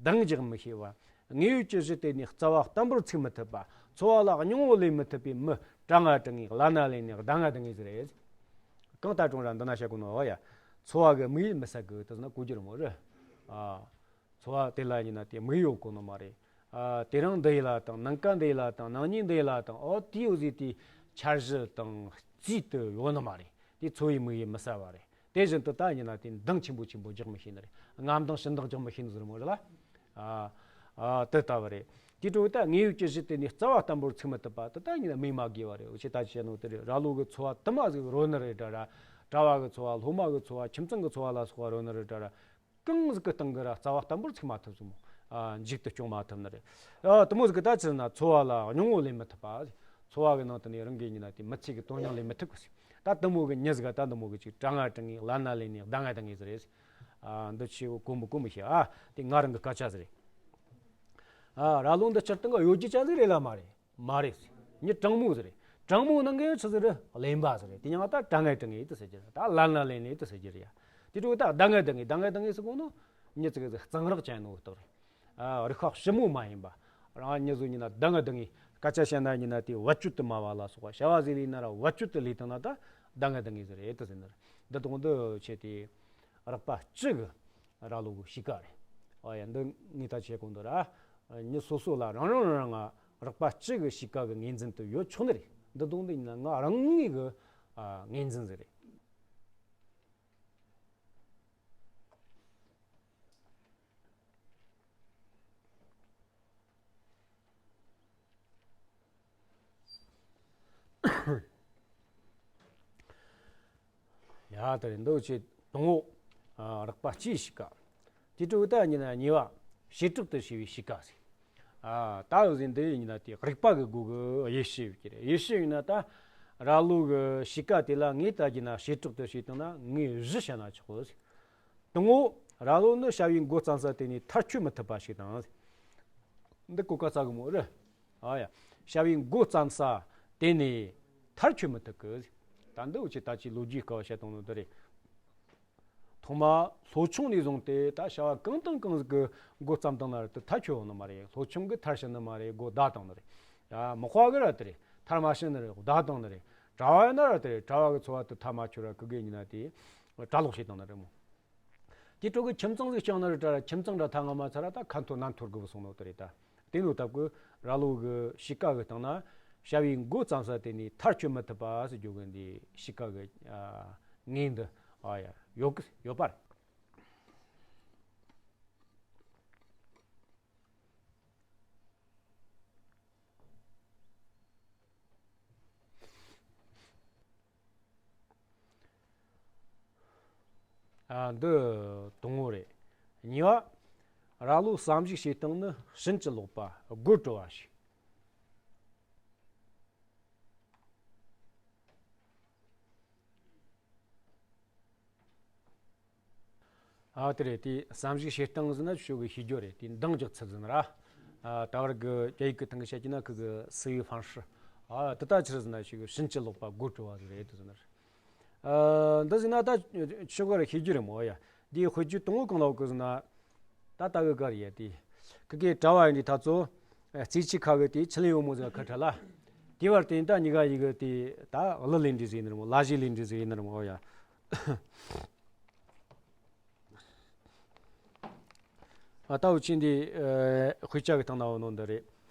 འདང་རྒྱག་མི་ཤེས་པ། དངོས་ཡོད་ཀྱི་གཞི་དེ་ནས་རྩ་བ་བརྟན་པོར་ཚུགས་མི་ཐུབ་པ། འཚོ་བ་ལ་སྙིང་བོ་ལས་མི་ཐུབ་པའི་མི། གྲང་ང་གྲང་ངེ་བླ་ན་ལེན་ནས་ལྡང་ང་ལྡང་ངེ་ཟིག་རེད། གང་ལྟར་ཀྲུང་ར་འདི་ན་བཤད་གོ་ནོ་ཨོ་ཡ། འཚོ་བ་གི་དམིགས་ཡུལ་མི་གསལ་གི་དེ་ཟེར་ན་གོ་རྒྱུ་རེད་མོ་རེད། ཨ། འཚོ་བ་དེ་ལ་ཡིན་ན་དེ་དམིགས་ཡུལ་ཡོད་གོ་ནི་མ་རེད། ཨ་དེ་རིང་འདི་ཡིན་ལ་དང་། ནངས་ཀ་འདི་ཡིན་ལ་དང་། ནངས་ཉིན་འདི་ཡིན་ལ་དང་། ཨོ་དེའི་འོ་ཟིག་དེ་འཆར་གཞི་དང་རྩིས་དེ་ཡོད་ནི་མ་རེད། དེ་འཚོ་བའི་དམིགས་ཡུལ་མི་གསལ་བ་རེད། དེ་བཞིན་དུ་ད་ཡིན་ན་དེ་འདང་ཆེན་པོ་ཆེན་པོ་རྒྱག་མི་ཤེས་ནི་རེད། རྔམ་འདང་ཞུམ་འདང་རྒྱག་མི་ཤེས་ནི་ཟེར་མོ་རེད་ལ། ཨ་ཨ་དེ་ལྟ་བུ་རེད། དེ་འཕྲོ་ད་དངོས་ཡོད་ཀྱི་གཞི་དེ་ནས་རྩ་བ་བརྟན་པོར་ཚུགས་མི་ཐུབ་པ་དེ་ད་ཡིན་ན་དམིགས་མ་དགོས་པ་རེད། འུ་ཆེ་ད་ཅི་བཤད་ནོ་དེ་རེད། ར་ལོ་གི་འཚོ་བ་དུ་མ་ཟིག་རོལ་ནི་རེད་དྲ་ར། གྲྭ་བ་གི་འཚོ་བ། སློབ་མ་གི་འཚོ་བ། ཁྱིམ་ཚང་གི་འཚོ་བ་ལ་སོགས་པ་རོལ་ནི་རེད་དྲ་ར། གང་ཟིག་གི་སྟེང་གི་ར་རྩ་བ་བརྟན་པོར་ཚུགས་མ་ཐུབ་ཟིག་མོ། ཨ་མཇུག་ཏུ་སྐྱོང་མ་ཐུབ་ནི་རེད། ཨ་དུ་མོ་ཟིག་གི་ད་ཆི་ཟེར་ན་འཚོ་བ་ལ་སྙིང་བོ་ལེན་མི་ཐུབ་པ། འཚོ་བ་གི་ནང་དུ་ནས་རང་གི་ཡིན་ན་དེ་མི་ཚེ་གི་དོན་སྙིང་ལེན་མི་ཐུབ་གི་ཟིག། ད་དུ་མོ་གི་མྱི་ཟིག་ག་ད་དུ་མོ་གི་ཅིག་གྲང་ང་གྲང་ངེ་བླ་ན་ལེན་ནས་ལྡང་ང་ལྡང་ངེ་ཟིག་རེད། ཨ་འདི་ཆི་གོ་མི་གོ་མི་ཤེས། ཨ་དེ་ང་རང་གི་སྐད་ཆ་ཟིག་རེད། ཨ་ར་ལོ་འདི་སྤྱིར་བཏང་གི་ཡོད་རྒྱུ་ཅན་ཟིག་རེད་ལ་མ་རེད། མ་རེད། མྱི་དྲང་མོ་ཟིག་རེད། དྲང་མོ་ནང་གི་ཆི་ཟིག་རེད། གླེན་པ་ཟིག་རེད། དེ་ཡང་ད་གྲང་ང་གྲང་ངེ་དེ་ཟེར་རྒྱུ་རེད། ད་ལ་ན་ལེན་ནས་དེ་ཟེར་རྒྱུ་རེད་ཡ། དེ་འཕྲོ་ད་ལྡང་ང་ལྡང་ངེ། ལྡང་ང་ལྡང་ངེ་ཟེར་གོ་ནོ། མྱི་ཟིག་གི་གཙང་རག་ཅན་ནོ་ལྟར། ཨ་རིག་པ་ཞིབ་མོ་མ་ཡིན་པ། རང་མྱི་ཟིག་ཡིན་ན་ལྡང་ང་ལྡང་ངེ། སྐད་ཆ་བཤད་ན་ཡིན་ན་དེ་བེད་སྤྱོད་དུ་སྨྲ་བ་ལ་སོགས་པ། བྱ་བ་ཟིག་ལས་ན་ར་བེད་སྤྱོད་དུ་ལས་བཏང་ན་ད་ལྡང་ང་ལྡང་ངེ་ཟིག་རེད་དེ་ཟེར་ནི་རེད། འདི་དང་འདི་ཆེ་དེ་རགས་པ་སྤྱི་གི་ར་ལོ་གི་གཤིས་ཀ་རེད། ཨ་ཡ་འདི་ངས་ད་བྱེད་གོ་འདི་ར། མྱི་སོ་སོ་ལ་རང་རང་རང་རང་ང་རགས་པ་སྤྱི་གི་གཤིས་ཀ་གི་ངོས་འཛིན་དུ་ཡོད་ཆོག་ནི་རེད། འདི་དང་འདི་ཡིན་ན་ང་རང་ངོས་གི་ཨ་ངོས་འཛིན་ཟིག་རེད། ཡ་ད་རེད། འདི་ཆེ་དང་པོ། ཨ་རགས་པ་སྤྱིའི་གཤིས་ཀ། དེ་འཕྲོ་ད་ཡིན་ན་གཉིས་པ། བྱེ་བྲག་ཏུ་བྱས་པའི་གཤིས་ཀ་ཟེར། ཨ་ད་འོ་ཟིན་འདི་ཡིན་ན་དེ་རིག་པ་གི་སྒོ་གི་དབྱེ་ཞིབ་ཀྱི་རེད། དབྱེ་ཞིབ་ཡིན་ན་ད་ར་ལོ་གི་གཤིས་ཀ་དེ་ལ་ངས་ད་ཡིན་ན་བྱེ་བྲག་ཏུ་བྱས་བཏང་ན་ངས་བཞི་བཤད་ན་ཆོག་གི་ཟེར། དང་པོ། ར་ལོ་ནི་བྱ་བའི་མགོ་བརྩམས་ས་དེ་ནས་མཐར་འཁྱོལ་མི་ཐུབ་པ་ཞིག་དང་། འདི་གོ་སྐབས་ས་གི་མོ་རེད། ཨ་ཡ། བྱ་བའི་མགོ་བརྩམས་ས་དེ་ནས་མཐར་འཁྱོལ་མི་ཐུབ་གི། ད་འདི་འུ་ཆེ་ད་ཅི་ལོ་རྒྱུས་སྐབས་བཤད་བཏང་ནོ་དེ་རེད། ཐོག་མ་ལྷོ་ཆུང་ནས་བཟུང་སྟེ་ད་བྱ་བ་གང་དང་གང་ཟིག་གི་མགོ་བརྩམས་བཏང་ན་ར་དེ་མཐར་འཁྱོལ་ཡོང་ནི་མ་རེད། ལྷོ་ཆུང་གི་མཐར་ཕྱིན་ནི་མ་རེད། སྒོ་བདའ་བཏང་ནི་རེད། ཡ་མི་དཔའ་གི་ར་དེ་རེད། མཐར་མ་ཕྱིན་ནི་རེད། བདའ་བཏང་ནི་རེད། གྲྭ་བ་ཡིན་ན་ར་དེ་རེད། གྲྭ་བ་གི་འཚོ་བ་དེ་མཐའ་མ་འཁྱོལ་ར་ཁི་གེ་ཡིན་ན་དེ་གྲྭ་ལོག་བྱས་བཏང་ནི་རེད་མོ། དེ་འཕྲོ་གི་ཁྱིམ་ཚང་ཟིག་བསྐྱངས་ན་ར་དྲ་ར་ཁྱིམ་ཚང་ར་ཐ་ང་མ་ཚ་ར་ད་ཁ་འཐོར་ན་འཐོར་དགོས་སོང་ནོ་དེ་རེད་ད། དེ་ནོ་སྟབས་གི་ར་ལོ་གི་གཤིས་ཀ་གི་སྟེང་ན་བྱ་བའི་མགོ་བརྩམས་ས་དེ་ནས་མཐར་འཁྱོལ་མི་ཐུབ་པ་ཟེར་རྒྱུ་གི་འདི་གཤིས་ཀ་གི་ཨ་ངོས་འདི་ཨ་ཡ་ཡོད་གི་ཡོད་པ་རེད། ཨ། འདི་དང་པོ་རེད། གཉིས་པ། ར་ལོ་བསམ་གཞིག་བྱེད་སྟངས་ནི་ཕྱིན་ཅི་ལོག་པ་དགོད་བྲོ་བ་ཞིག་ཨ། དེ་རེད། དེ་བསམ་གཞིག་བྱེད་སྟངས་ཟེར་ན་ཁྱོད་ཀྱིས་ཤེས་རྒྱུ་རེད། དེ་འདང་རྒྱག་ཚུལ་ཟེར་ན་ར། ཨ། ད་བར་གི་རྒྱ་ཡིག་གི་སྟེང་གི་བཤད་ཀྱི་ན་ཁུ་གི་思维方式། ཨ། དེ་ད་ཆི་རེད་ཟེར་ན་ཁྱོད་ཀྱི་ཕྱིན་ཅི་ལོག་པ་དགོད་བྲོ་བ་ཟིག་རེད་དེ་ཟེར་ན་ར། ཨ། འདི་ཟེར་ན་ད་ཁྱོད་ཀྱིས་ཤེས་རྒྱུ་རེད་མོ་ཡ། འདིའི་དཔེ་བརྗོད་དང་པོ་གང་ལ་གི་ཟེར་ན། ད་ལྟ་གི་ག་རེད་ཡ། དེ་ཁུ་གི་གྲྭ་བ་ཡིན་དུས་ད་ཚོ། ཨ། རྩེ་ཆུ་ཁ་གི་དེ་ཆུ་ལེན་བུ་མོ་ཟིག་ཁ་ཁྲ་ལ། དེ་བར་དེ་ད་གཉིས་ཀ་ཡི་གི་དེ་ད་གླུ་ལེན་འདྲ་ཟིག་ཡིན་ནི་རེད་མོ། ལ་གཞས་ལེན་འདྲ་ཟིག་ཡིན་ནི་རེད་མོ་ཡ། ཨ། ད་འུ་ཆོ་འདི། ཨ། དཔེ་ཆ་གི་སྟེང་ན་འོ་ནོ་འདི་རེད།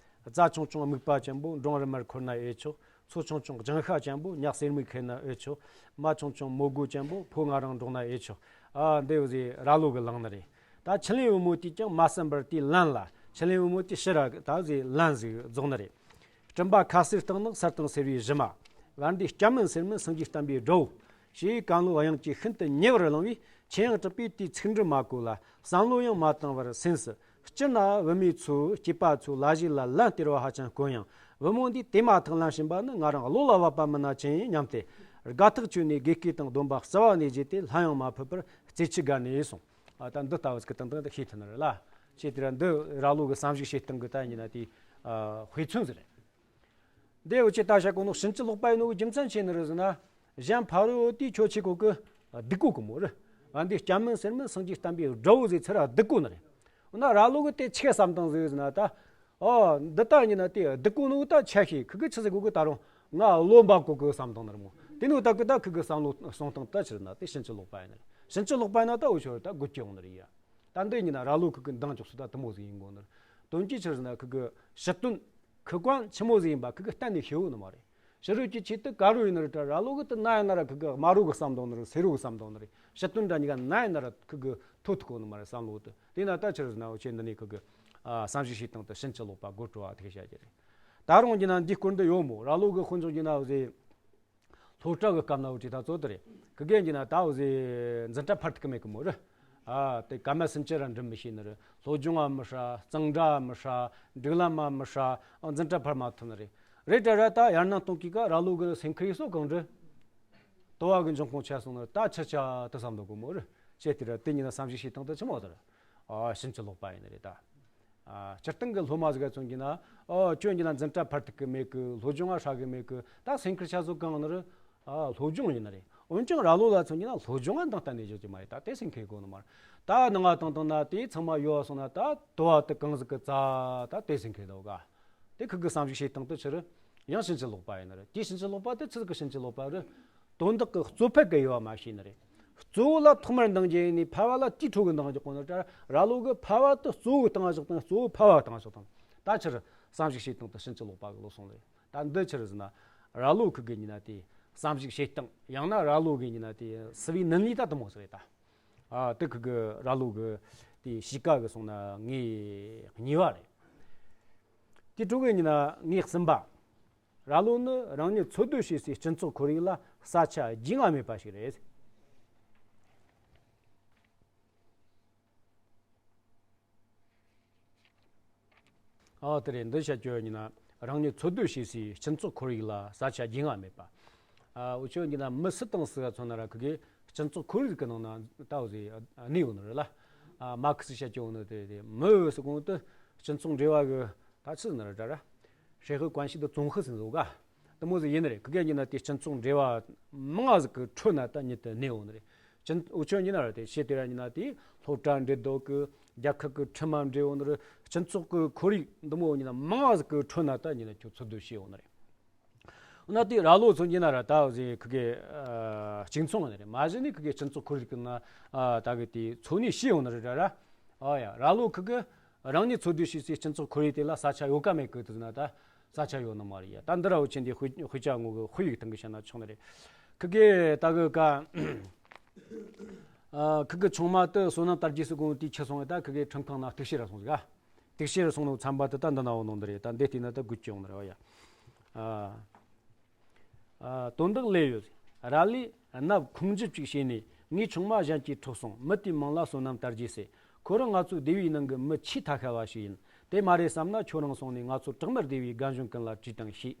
རྫ་ཆུང་ཆུང་སྨུག་པ་ཅན་པོ། འབྲོང་རིལ་མར་འཁོར་ན་ཨེ་ཆོག་མཚོ་ཆུང་ཆུང་ལྗང་ཤ་ཅན་པོ། ཉ་གསེར་མིག་ཁེལ་ན་ཨེ་ཆོག་མ་ཆུང་ཆུང་མོ་རྒོད་ཅན་པོ། ཕོ་ང་རང་འགྲོགས་ན་ཨེ་ཆོག་ཨ། འདི་འུ་ཟོའི་ར་ལོ་གི་ལངས་ནི་རེད། ད་ཆུ་ལེན་བུ་མོ་དེས་ཀྱང་མ་བསམ་པར་དེའི་ལན་ལ། ཆུ་ལེན་བུ་མོ་དེ་ཕྱིར་ར་ད་འུ་ཟོའི་ལན་ཟིག་རྫོགས་ནི་རེད། སྤྲིན་པ་ཁ་ཟས་སྟེང་ནག་སེར་དང་སེར་བའི་གཞི་མ། བར་འདིའི་སྐྱ་མིན་སེར་མིན་སེང་གེའི་བསྟན་པའི་དགྲ་བོ། ཞེས་བཀའ་སློབ་དབྱངས་ཀྱིས་ཤིན་ཏུ་ཉེ་བར་བླངས་པས། ཁྱེད་ཡང་དྲག་པས་དེའི་ཚིག་འབྲུ་མ་གོ་ལ། བསམ་བློ་ཡང་མ་བཏང་བར་སེམས་སུ། སྤྱིར་ན་བུད་མེད་ཚོས་སྐྱེས་པ་ཚོའི་ལ་གཞས་ལ་ལན་སྟེར་བ་ཧ་ཅང་དཀོན་ཡང་། བུ་མོ་འདིས་དེ་མ་ཐག་ལན་བྱིན་པ་ནི་ང་རང་བློ་ལ་བབ་པ་མིན་ན་ཅི་ཡིན་སྙམ་སྟེ། དགའ་ཐག་ཆོད་ནས་དགེ་སྐོས་དང་སྡོམ་པ་རྩ་བ་ནས་བརྗེད་དེ་ལན་ཡང་མ་ཕུད་པར་རྩེ་ཆུ་བརྒལ་ནས་སོང་། ཨ། ད་འདི་ལྟ་བུ་ཟིག་གི་སྟེང་དུ་འདི་ཤེས་ཐུབ་ནི་རེད་ལ། ཅེས་དེ་ར་འདི་ར་ལོ་གི་བསམ་གཞིག་བྱེད་སྟངས་གི་ད་ཡིན་ན་དེ། ཨ། དཔེ་མཚོན་ཟིག་རེད། འདི་འུ་ཆོས་ད་བཤད་གོ་ནོ་ཕྱིན་ཅི་ལོག་པ་ཡིན་ནོ་གི་རྒྱུ་མཚན་ཆི་ནི་རེད་ཟེར་ན། གཞན་ཕ་རོལ་བོ་དེས་ཁྱོད་ཆེ་གོ་གི་སྡུག་གོ་གི་མོ་རེད། ཨ། འདི་སྐྱ་མིན་སེར་མིན་སེང་གེའི་བསྟན་པའི་དགྲ་བོ་ཟེར་ཚུལ་ར་སྡུག་གོ་ནི་རེད། འོ་ན་ར་ལོ་གི་དེ་ཆི་བསམ་བཏང་ཟིག་ཟེར་ན་ད། ཨོ། འདི་ལྟ་ཡིན་ན་དེ་སྡུག་གོ་ནོ་ད་ཆ་ཤས་ཁུ་གི་ཆི་ཟིག་གོ་གི་ད་རུང་ང་བློ་འབབ་གོ་གི་བསམ་བཏང་ནི་རེད་མོ། དེ་ནོ་ད་གི་ད་ཁུ་གི་བསམ་བློ་གསུང་སྟངས་ད་ཆི་རེད་ན་དེ་ཕྱིན་ཅི་ལོག་པ་ཡིན་ནི་རེད། ཕྱིན་ཅི་ལོག་པ་ཡིན་ན་ད་འུ་ཆོ་ད་དགོད་ཀྱི་ཡོང་ནི་རེད་ཡ། ད་འདི་ཡིན་ན་ར་ལོ་ཁུ་གི་འདང་རྒྱག་ཚུལ་ད་དེ་མོ་ཟིག་ཡིན་དགོ་ནི་རེད། དོན་གྱིས་ཆི་རེད་ཟེར་ན་ཁུ་གི་ཕྱི་དོན་ཁུ་ཀ་ཆི་མོ་ཟིག་ཡིན་པ་ཁུ་གི་གཏན་ནས་ཤེས་གོ་ནི་མ་རེད། ཕྱི་རོལ་གྱི་ཆོས་དེ་ག་རུ་ཡིན་ནི་རེད་ད་ར་ལོ་གི་དེ་ན་ཡིན་ན་ར་ཁུ་གི་དམའ་རུ་གི་བསམ་བཏང་ནི་རེད། སེ་རུ་གི་བསམ་བཏང་ནི་རེད། ཕྱི་དོན་འདྲ་གཉིས་ཀ་ན་ཡིན་ན་ར་ཁུ་གི་ཐོ་ཐུག་གོ་ནི་མ་རེད་བསམ་བློ་དེ། དེ་ན་ད་ཆི་རེད་ཟེར་ན་འུ་ཆོས་འདི་ནས་ཁུ་གི། ཨ། བསམ་གཞིག་བྱེད་སྟངས་དེ་ཕྱིན་ཅི་ལོག་པ་དགོད་བྲོ་བ་དེ་བཤད་རྒྱུ་རེད། ད་རུང་གྱི་ན་འདི་སྐོར་འདི་ཡོད་མོ། ར་ལོ་གི་དཔེ་མཚོན་གྱི་ན་འུ་ཟོའི་སློབ་གྲྭ་གི་སྐབས་ན་འུ་ཆོས་ད་ཚོ་དེ་རེད། ཁུ་གེ་གྱི་ན་ད་འུ་ཟོའི་འཛིན་གྲྭ་ཕར་ཐུག་གི་མེད་གི་མོ་རེད། ཨ། དེ་ཀ་མ་སུན་ཅི་ར་འགྲིམ་མི་ཤེས་ནི་རེད། སློབ་སྦྱོང་བ་མི་ཧྲ། གཙང་སྦྲ་མི་ཧྲ། སྒྲིག་ལམ་མ་མི་ཧྲ། ཨ། འཛིན་གྲྭ་ཕར་མ་ཐུབ་ནི་རེད། རེད་དྲ་ར་ད་ཡར་ནང་གཏོང་གི་ཀ་ར་ལོ་གི་སེམས་ཁུར་ཡེ་སོ་གང་འདྲི། དོ་བ་གི་འབྱུང་ཁུངས་ཆ་སོང་ནི་རེད། ད་ཆི་ཆ་དེ་བསམ་འདུག་གི་མོ་རེད། ཅེས་དེ་ར་དེ་ཉིད་ན་བསམ་གཞིག་བྱེད་སྟངས་དེ་ཆི་མོ་དེ་རེད། ཨ། ཕྱིན་ཅི་ལོག་པ་ཡིན་ནི་རེད་ད། ཨ། སྤྱིར་བཏང་གི་སློབ་མ་ཟིག་ག་མཚོན་གྱི་ན། ཨོ། ཁྱོད་ཀྱི་ན་འཛིན་གྲྭ་ཕར་ཐུག་གི་མེད་གི། སློབ་སྦྱོང་ང་ཧྲ་གི་མེད་གི། ད་སེམས་ཁུར་ཆ་བཟོ་གང་ནི་རེད། ཨ། སློབ་སྦྱོང་ཡིན་ནི་རེད། འོན་ཀྱང་ར་ལོ་ལ་མཚོན་གྱི་ན་སློབ་སྦྱོང་ང་འདང་གཏན་ནས་རྒྱག་གི་མ་རེད། ད་དེ་སེམས་ཁུར་དགོ་ནི་མ་རེད། ད་ནང་ང་བཏང་བཏང་ན་དེ་ཚང་མ་ཡོད་སོང་ན་ད་དོ་བ་དེ་གང་ཟིག་གི་རྩ་ད་དེ་སེམས་ཁུར་འདུག་ག། དེ་ཁུ་གི་བསམ་གཞིག་བྱེད་སྟངས་དེ་ཆི་རེད། ཡང་ཕྱིན་ཅི་ལོག་པ་ཡིན་ནི་རེད། དེ་ཕྱིན་ཅི་ལོག་པ་དེ་ཆི་ཟིག་གི་ཕྱིན་ཅི་ལོག་པ་རེད། དོན་དག་གི་གཙོ་ཕལ་གི་དབྱེ་བ་མ་ཤེས་ནི་རེད། གཙོ་བོ་ལ་ཐོག་མར་འདང་རྒྱག་ནས་ཕལ་བ་ལ་དེའི་འཕྲོ་གི་འདང་རྒྱག་གོ་ནི་རེད། ར་ལོ་གི་ཕལ་བ་དེ་གཙོ་བོ་གི་སྟེང་བཞག་དང་གཙོ་བོ་ཕལ་བ་གི་སྟེང་བཞག་དང་། ད་ཕྱིར་བསམ་གཞིག་བྱེད་སྟངས་དེ་ཕྱིན་ཅི་ལོག་པ་གི་ལོ་སོང་རེད། ད་འདི་ཆི་རེད་ཟེར་ན། ར་ལོ་ཁུ་གི་ཡིན་ན་དེ་བསམ་གཞིག་བྱེད་སྟངས། ཡང་ན་ར་ལོ་གི་ཡིན་ན་དེ་思维能力ད་དེ་མོ་ཟིག་རེད་ད། ཨ། དེ་ཁུ་གི་ར་ལོ་གི་དེ་གཤིས་ཀ་གི་སོང་ན་ངོས་གཉིས་པ་རེད། དེ་དྲུག་གི་ཡིན་ན་ངོས་གསུམ་པ། ར་ལོ་ནི་རང་ཉིད་འཚོ་སྡོད་བྱེད་སའི་སྤྱི་ཚོགས་ཁོར་ཡུག་ལ་ས་ཆ་རྒྱུས་མངའ་མེད་པ་ཞིག་རེད། ཨ། དེ་རེད། འདི་བཤད་རྒྱུ་ཡིན་ན་རང་ཉིད་འཚོ་སྡོད་བྱེད་སའི་སྤྱི་ཚོགས་ཁོར་ཡུག་ལ་ས་ཆ་རྒྱུས་མངའ་མེད་པ། ཨ། འུ་ཆོ་ཡིན་ན་མི་སུ་དང་སུ་ག་མཚོན་ན་ར་ཁུ་གི་སྤྱི་ཚོགས་ཁོར་ཡུག་གི་ནང་ན་ད་འུ་ཟོས་གནས་ཡོད་ནི་རེད་ལ། ཨ། མར་ཁེ་སི་བཤད་རྒྱུ་ཡོད་ནི་དེ་རེད། མི་སུ་གང་དུ་སྤྱི་ཚོགས་འབྲེལ་བ་གི་ད་ཆི་ཟེར་ན་ར་ད་ར། 社会关系的总和ཟེར་འདུག་ག། དེ་མོ་ཟིག་ཡིན་ནི་རེད། ཁུ་གེ་ཡིན་ན་དེ་སྤྱི་ཚོགས་འབྲེལ་བ་མང་ང་ཟིག་གི་ཁྲོད་ན་ད་ཉིད་དུ་གནས་ཡོད་ནི་རེད། སྤྱི། འུ་ཆོ་ཡིན་ན་ར་དེ་ཤེས་དེ་ར་ཡིན་ན་དེ་སློབ་གྲྭ་འབྲེལ་འདུག་གི། རྒྱལ་ཁབ་ཀྱི་ཁྲིམས་མ་འབྲེལ་ཡོད་ནི་རེད། སྤྱི་ཚོགས་ཀྱི་ཁོར་ཡུག་འདི་མོ་ཡིན་ན་མང་ང་ཟིག་གི་ཁྲོད་ན་ད་ཉིད་ནས་ཁྱོད་འཚོ་སྡོད་བྱས་ཡོད་ནི་རེད། འོ་ན་དེ་ར་ལོ་ཚོ་ཡིན་ན་ར་ད་འུ་ཟོས་ཁུ་གེ། ཨ། གཅིག་མཚུངས་ཡིན་ནི་རེད། མ་གཞི་ནས་ཁུ་གེ་སྤྱི་ཚོགས་ཁོར་ཡུག་གི་ནང་ད་གི་དེ་འཚོ་གནས་བྱས་ཡོད་ནི་རེད་ར་ར། ཨ་ཡ། ར་ལོ་ཁུ་གེ་རང་ཉིད་འཚོ་སྡོད་བྱེད་སའི་སྤྱི་ཚོགས་ཁོར་ཡུག་དེ་ལ་ས་ཆ་ཡོད་ག་མེད་གི་དུ་ན་ད་ས་ཆ་ཡོད་ནི་མ་རེད་ཡ། ད་འདི་ར་འུ་ཆོ་འདི་དཔེ་དཔེ་ཆ་ངོ་གི་དཔེ་ཡིག་སྟེང་གི་བཤད་ན་ཆོག་ནི་རེད། ཁུ་གེ་ད་གི་ཀ། ཨ། ཁུ་གེ་ཆུང་མ་དེ་བསོད་ནམས་དར་རྒྱས་སུ་གོང་དེ་ཁྱེར་སོང་བས་ད་ཁུ་གེ་ཁྲིམས་ཁང་ནང་གཏུག་བཤེར་ར་སོང་ཟིག་ག། གཏུག་བཤེར་ར་སོང་ནོ་ཚན་པ་དེ་ད་འདི་ན་འོ་ནོ་འདི་རེད། ད་འདི་བལྟས་ན་ད་དགོད་ཀྱི་ཡོང་ནི་རེད་བ་ཡ། ཨ། ཨ། དོན་དག་ལས་ཡོད། ར་ལས་གནབ་ཁུང་འཇུ་ཅིག་བྱས་ནས་ ངའི་ཆུང་མ་གཞན་གྱིས་འཕྲོག་སོང་། མི་དེའི་མིང་ལ་བསོད་ནམས་དར་རྒྱས་ཟེར། ཁོ་རང་ང་ཚོའི་སྡེ་བའི་ནང་གི་མི་ཆེས་ཐ་ཤལ་བ་ཞིག་ཡིན། དེ་མ་རེད་བསམ་ན་ཁྱོད་རང་སོང་ནས་ང་ཚོ་བྲག་དམར་སྡེ་བའི་རྒན་གཞོན་ཀུན་ལ་དྲིས་དང་ཤེས།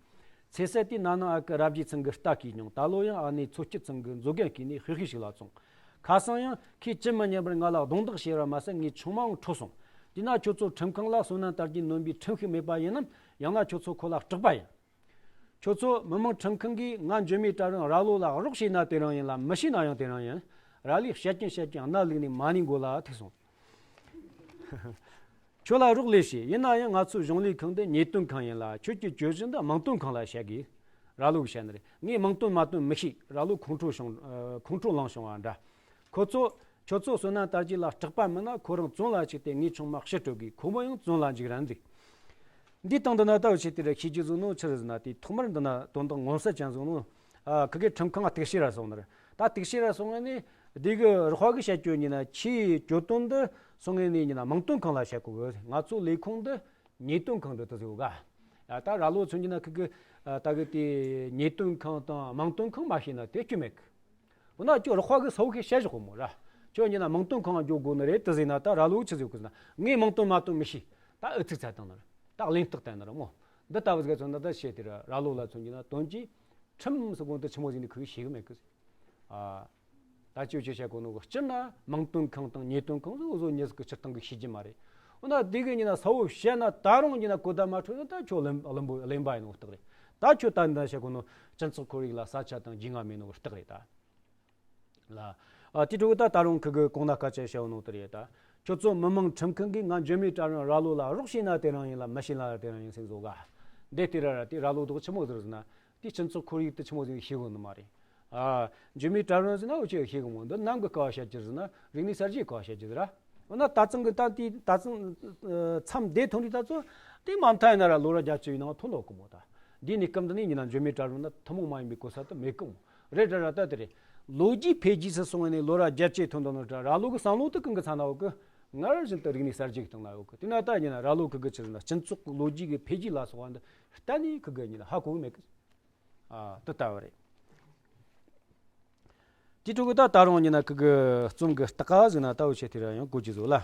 ཚེ་ཟད་དུས་ན་ནིང་ཨ་ཁུ་རབ་རྒྱས་ཚང་གི་རྟ་གིས་མྱོང་། ད་ལོ་ཡང་ཨ་ནེ་མཚོ་སྐྱིད་ཚང་གི་མཛོ་རྒན་གིས་ནས་ཧི་ཧི་ཞིག་ལ་བཙོངས། ཁ་སང་ཡང་ཁོས་ཅི་མི་སྙམ་པར་ང་ལ་རྡུང་རྡེག་བྱས་པ་མ་ཟད་ངའི་ཆུང་མའང་འཕྲོག་སོང་། དེས་ན་ཁྱོད་ཚོ་ཁྲིམས་ཁང་ལ་བསོད་ནམས་དར་རྒྱས་ནོན་པའི་ཁྲིམས་ཤིག་མེད་པ་ཡིན་ནམ། ཡང་ན་ཁྱོད་ཚོ་ཁོ་ལ་སྐྲག་པ་ཡིན། ཁྱོད་ཚོ་མི་དམངས་ཁྲིམས་ཁང་གིས་ང་འཇོན་མེད་གྲལ་རིམ་ར་ལོ་ལ་རོགས་བྱས་ན་དེ་རང་ཡིན་ལ། མི་བྱས་ན་ཡང་དེ་རང་ཡིན། ར་ལོས་བཤད་ཀྱིན་བཤད་ཀྱིན་སྣ་བླུགས་ནས་མ་ཎི་མགོ་ལ་ཐུག་སོང་། ཁྱོད་ལ་རོགས་ལས་བྱེད། ཡིན་ན་ཡང་ང་ཚོའི་གཞུང་ལས་ཁང་འདི་ཉེས་དོན་ཁང་ཡིན་ལ། ཁྱོད་ཀྱི་གྱོད་གཞི་འདི་དམངས་དོན་ཁང་ལ་བཤད་དགོས། ར་ལོ་གིས་བཤད་ནི་རེད། ངས་དམངས་དོན་མ་དོན་མི་ཤེས། ར་ལོ་ཁོང་ཁྲོ་བྱུང་། ཁོང་ཁྲོ་ལངས་བྱུང་བ་འདྲ། ཁོ་ཚོ། ཁྱོད་ཚོ་བསོད་ནམས་དར་རྒྱས་ལ་སྐྲག་པ་མིན་ན་ཁོ་རང་བཙོན་ལ་བཅུག་སྟེ་ངའི་ཆུང་མ་ཕྱིར་སྤྲོད་དགོས། ཁོ་མོ་ཡང་བཙོན་ལ་འཇུག་རན་འདུག་འདི་སྟེང་འདི་ན་ལྟ་བུ་བྱས་ཏེ་ར་ཤེས་རྒྱུ་བཟོ་ནོ་ཆི་རེད་ཟེར་ན། དེའི་ཐོག་མར་འདི་ན་དོན་དག་མངོན་གསལ་ཅན་བཟོ་ནོ། ཨ་ཁི་གེ་ཁྲིམས་ཁང་ལ་གཏུག་བཤེར་ར་སོང་ནི་རེད། ད་གཏུག་བཤེར་ར་སོང་ངས་ནི་འདི་གི་རོགས་པ་གིས་བཤད་རྒྱུ་ཡིན་ན། ཁྱིའི་གྱོད་དོན་འདི་སོང་ངས་ནི་ཡིན་ན་དམངས་དོན་ཁང་ལ་བཤད་དགོས། ང་ཚོ་ལས་ཁུངས་འདི་ཉེས་དོན་ཁང་འདི་དུ་ཟེར་ག་ད་ར་ལོ་མཚོན་གྱི་ན་ཁི་གི་ད་གི་དེ་ཉེས་དོན་ཁང་དང་དམངས་དོན་ཁང་མ་ཤེས་ན་དེ་སྐྱོན་མེད་གི་འོ་ན་ཁྱོད་རོགས་པ་གིས་གསལ་བོ་ཞིག་བཤད་བཞག་གོ་མོ་ར། ཁྱོད་ཉིན་ན་དམངས་དོན་ཁང་འགྱོ་དགོས་ནི་རེད་དུ་ཟེར་ན། ད་ར་ལོ་ཆི་ཟེར་གི་ཟེར་ན། ངས་དམངས་དོན་མ་དོན་མི་ཤེས། ད་ཨུ་ཚུགས་ཚ་བཏང་ནི་རེད། ད་གླེན་རྟགས་བསྟན་ནི་རེད་མོ། འདི་ལྟ་བུ་ཟིག་མཚོན་ན་ད་བཤད་དེ་ར། ར་ལོ་ལ་མཚོན་གྱི་ན་དོན་གྱིས་ཁྲིམས་སུ་དགོངས་དུ་ཆི་མོ་ཟིག་ནི་ཁུ་ཤེས་གི་མེད་གི་ཟེར། ཨ་ད་ཅི་ཅི་བཤད་གོ་ནོ་གི་སྤྱིར་ན་དམངས་དོན་ཁང་དང་ཉེས་དོན་ཁང་ཟིག་འུ་ཟོ་ཉི་ཟིག་གི་སྤྱིར་བཏང་གི་ཤེས་ཀྱི་མ་རེད། འོ་ན་དེ་གི་ཉིན་ན་གསལ་བོ་བཤད་ན། ད་རུང་ཉིན་ན་གོ་བརྡ་མ་འཕྲོད་ན་ད་ཁྱོད་གླེན་གླེན་པོ་གླེན་པ་ཡིན་ནོ་རྟགས་རེད། ད་ཁྱོད་ད་འདི་བཤད་གོ་ནོ་སྤྱི་ཚོགས་ཁོར་ཡུག་ལ་ས་ཆ་དང་རྒྱུས་མངའ་མེད་ནོ་གི་རྟགས་རེད་ད། ལ། ཨ་དེ་འཕྲོ་གི་ད་ད་རུང་ཁི་གི་གོང་ན་སྐད་ཆ་བཤད་ནོ་དེ་རེད་ད། ཁྱོད་ཚོ་མི་དམངས་ཁྲིམས་ཁང་གིས་ང་འཇོན་མེད་གྲལ་རིམ་ར་ལོ་ལ་རོགས་བྱས་ན་དེ་རང་ཡིན་ལ། མི་བྱས་ན་དེ་རང་ཡིན་ཟེར་བཟོ་ག་འདི་དེ་ར་ར་དེ་ར་ལོ་དོག་ཆི་མོ་ཟེར་ཟེར་ན། དེ་སྤྱི་ཚོགས་ཁོར་ཡུག་དེ་ཆི་མོ་ཟིག་ཤེས་གོ་ནི་མ་རེད། ཨ། འཇོན་མེད་གྲལ་རིམ་ཟེར་ན་འུ་ཅག་ཤེས་གོ་མོ། འདི་ནང་གི་སྐད་བཤད་རྒྱུ་ཟེར་ན་རིག་གནས་གསར་བརྗེའི་སྐད་བཤད་རྒྱུ་ཟེར་ར། འོ་ན་ད་ཚང་གི་ད་དེ་ད་ཚང་མཚམས་བསྡད་ཐོན་དུས་ད་ཚོ་དེ་མ་མཐའ་ཡིན་ན་ར་ལོ་ར་བརྒྱད་ཅུ་ཡིན་ནང་ཐོན་ལོག་གི་མོ་ད། འདི་ནས་སྐབས་འདི་ནས་ཡིན་ན་འཇོན་མེད་གྲལ་རིམ་ན་ཐུན་མོང་མ་ཡིན་པའི་གོ་ས་དེ་མེད་གི་མོ། རེད་ར་ར་ད་དེ་རེད། ལོ་རྒྱུས་འཕེལ་རྒྱས་སུ་སོང་བ་ནས་ལོ་ར་བརྒྱད་ཅུ་ཐོན་དོ་ནོ་ད་ར་ལོ་གི་བསམ་བློ་དེ་གང་གི་ཚ་ན་འོག་གི། སྔར་བཞིན་དུ་རིག་གནས་གསར་བརྗེ་གི་སྟེང་ན་ཡོད་གི། དེ་ན་ད་ཡིན་ན་ར་ལོ་ཁི་གི་ཆི་ཟེར་ན་སྤྱི་ཚོགས་ལོ་རྒྱུས་ཀྱི་འཕེལ་རྒྱས་ལ་སོགས་པ་འདི་གཏན་ནས་ཁི་གི་ཉིན་ཧ་གོ་གི་མེད་གི། ཨ་དེ་ལྟ་བུ་རེད། དེ་ཕྲུ་གུ་ད་ད་རུང་ཉིན་ན་ཁི་གི་རྩོམ་གི་ལྟ་ག་ཟིག་ན་ལྟ་བུ་བྱེད་དེ་ར་ཡང་གོ་རྒྱུ་བཟོ་ལ།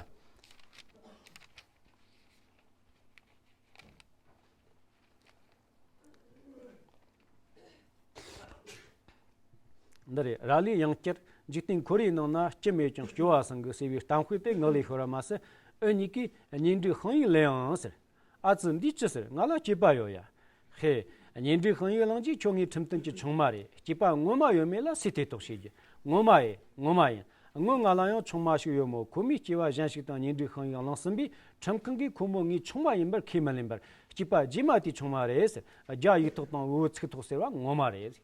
འདི་རེད། ར་ལོས་ཡང་བསྐྱར་འཇིག་རྟེན་ཁོར་ཡུག་ནང་ན་སྐྱིད་མེད་ཀྱང་སྐྱོ་བ་སངས་གི་ཟེར་བའི་གཏམ་དཔེ་དེ་ངག་ལས་ཤོར་བ་མ་ཟད། འུ་གཉིས་ཀས་གཉེན་སྒྲིག་དཔང་ཡིག་ལེན་ཨང་ཟེར། ཨ་ཙི། འདིས་ཅི་ཟེར། ང་ལ་སྐྱེས་པ་ཡོད་ཡ། ཧེ། གཉེན་སྒྲིག་དཔང་ཡིག་བླངས་རྗེས་ཁྱོད་ངའི་ཁྲིམས་མཐུན་གྱི་ཆུང་མ་རེད། སྐྱེས་པ་ངོ་མ་ཡོད་མེད་ལ་སུས་ཐེ་གཏོགས་བྱེད་རྒྱུ། ངོ་མ་ཡིན། ངོ་མ་ཡིན། སྔོན་ང་ལ་ཡང་ཆུང་མ་ཞིག་ཡོད་མོད། ཁོ་མོས་སྐྱེས་པ་གཞན་ཞིག་དང་གཉེན་སྒྲིག་དཔང་ཡིག་བླངས་ཟིན་པས་ཁྲིམས་ཁང་གིས་ཁོ་མོ་ངའི་ཆུང་མ་ཡིན་པར་ཁས་མི་ལེན་པར། སྐྱེས་པ་རྗེས་མ་དེའི་ཆུང་མ་རེད་ཟེར། རྒྱ་ཡིག་ཐོག་དང་བོད་ཚིག་ཐོག་ཟེར་བ་ངོ་མ་རེད།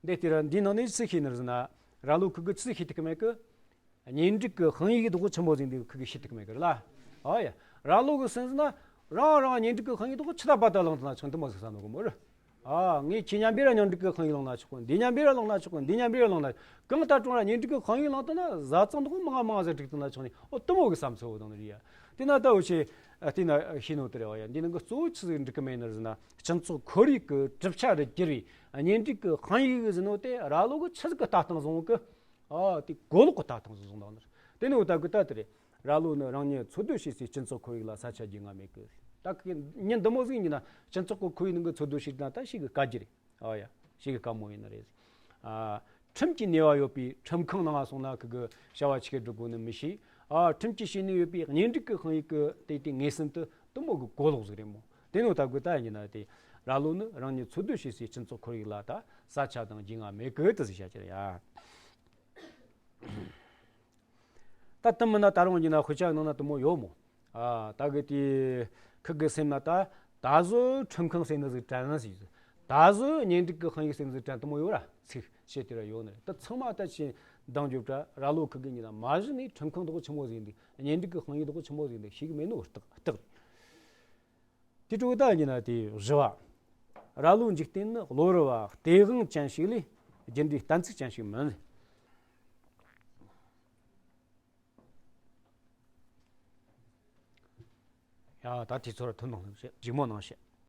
འདི་ལྟར་འདིའི་ནང་ནས་ཅི་ཤེས་ནི་རེད་ཟེར་ན། ར་ལོ་ཁུ་གིས་ཅི་ཤེས་ཐུབ་ཀྱི་མེད་གི། གཉེན་སྒྲིག་གི་དཔང་ཡིག་དོག་ཆེན་པོ་ཟིག་འདུག་ཁུ་གིས་ཤེས་ཐུབ་ཀྱི་མེད་གི་རེད་ལ། ཨ་ཡ། ར་ལོ་གིས་སེམས་ཟིན་ན། རང་རང་གཉེན་སྒྲིག་གི་དཔང་ཡིག་དོག་ཆི་ད་པ་ད་བླངས་ཐུབ་ན་ཆོག་འདི་མོ་ཟིག་བསམ་ནོ་གི་མོ་རེད། ཨ། ངས་ཁྱེད་མཉམ་པོ་ར་གཉེན་སྒྲིག་གི་དཔང་ཡིག་བླངས་ན་ཆོག་གི། འདི་མཉམ་པོ་ར་བླངས་ན་ཆོག་གི། འདི་མཉམ་པོ་ར་བླངས་ན། གང་ལྟར་ཀྲུང་ར་གཉེན་སྒྲིག་གི་དཔང་ཡིག་བླངས་ཐུབ་ན་བཟའ་ཚང་དོག་མང་ང་མང་ང་ཟིག་སྒྲིག་ཐུབ་ན་ཆོག་ནི། ཨོ་དེ་མོ་གི་བསམ་ཚུལ་བོ་དང་ནི་རེད་ཡ། དེ་ན་ད་འུ་ཆོས་ཨ་དེ་ན་ཤེས་ནོ་དེ་རེད་བ་ཡ། འདི་ནང་གི་གཙོ་བོ་ཆི་ཟིག་འགྲིག་གི་མེད་ནི་རེད་ཟེར་ན། སྤྱི་ཚོགས་ཁོར་ཡུག་གི་གྲུབ་ཆ་རུ་གྱུར་བའི་གཉེན་སྒྲིག་གི་དཔང་ཡིག་ཟེར་ནོ་དེ་ར་ལོ་གིས་ཆི་ཟིག་གི་ལྟ་སྟངས་བཟུང་གི། ཨ་དེ་གོ་ལོག་གི་ལྟ་སྟངས་བཟུང་བཏང་ནི་རེད། དེ་ནི་འུ་ད་གི་ད་དེ་རེད། ར་ལོ་ནི་རང་ཉིད་འཚོ་སྡོད་བྱེད་སའི་སྤྱི་ཚོགས་ཁོར་ཡུག་ལ་ས་ཆ་རྒྱུས་མངའ་མེད་གི། ད་གི་མྱི་འདི་མོ་ཟིག་ཡིན་ན་སྤྱི་ཚོགས་ཀྱི་ཁོར་ཡུག་ནང་གི་འཚོ་སྡོད་བྱེད་ན་ད་ཞེ་གི་དཀའ་རྒྱུ་རེད། ཨ་ཡ། ཞེ་གི་དཀའ་མོ་ཡིན་ནི་རེད། ཨ། ཁྲིམས་ཀྱི་ནུས་པ་ཡོད་པའི་ཁྲིམས་ཁང་ནང་སོང་ན་ཁི་གི་བྱ་བ་ཆི་གེ་སྒྲུབ་དགོས་ནི་མི་ཤེས། ཨ། ཁྲིམས་ཀྱི་བྱེད་ནུས་ཡོད་པའི་གཉེན་སྒྲིག་གི་དཔང་ཡིག་གི་དེ་དེ་ངེས་ཟིན་དུ་དུ་མོ་གི་གོ་ལོག་ཟིག་རེད་མོ། དེ་ནོ་ད་གི་ད་ཡིན་ན་དེ་ར་ལོ་ནི་རང་ཉིད་འཚོ་སྡོད་བྱེད་སའི་སྤྱི་ཚོགས་ཁོར་ཡུག་ལ་ད་ས་ཆ་དང་རྒྱུས་མངའ་མེད་གི་དེ་ཟིག་བྱ་རྒྱུ་རེད་ཡ། ད་དེ་མིན་ན་ད་རུང་ཡིན་ན་དཔེ་ཆ་ནང་ན་དེ་མོ་ཡོད་མོ། ཨ། ད་གི་དེ་ཁི་གི་སེམས་ན་ད་ད་གཟོད་ཁྲིམས་ཁང་ཟེར་ནི་ཟིག་དྲན་ན་ཟིག་ད་གཟོད་གཉེན་སྒྲིག་གི་དཔང་ཡིག་ཟེར་ནི་ཟིག་དྲན་དེ་མོ་ཡོད་ར་ཚིག་བཤད་དེ་ར་ཡོད་ནི་རེད། ད་ཚང་མ་ད་ཆེ་འདང་རྒྱོབ་དྲ་ར་ལོ་ཁི་གི་ཡིན་ན་མ་གཞི་ནས་ཁྲིམས་ཁང་དོག་ཆེན་མོ་ཟིག་འདུག་གཉེན་སྒྲིག་གི་དཔང་ཡིག་དོག་ཆེན་མོ་ཟིག་འདུག་ཤེས་གི་མེད་ནོ་རྟགས་རྟགས་རེད། དེ་འཕྲོ་ད་ཡིན་ན་དེ་བཞི་བ། ར་ལོ་འཇིག་རྟེན་ནི་བློ་རུ་བ་སྟེས་དབང་ཅན་ཞིག་ལས་རྒྱུ་འབྲས་གཏན་ཚིགས་ཅན་ཞིག་མིན། ཡ་ད་དེ་ཚོར་ཐུན་མོང་བཤད། ལྗིད་མོ་ནང་བཤད།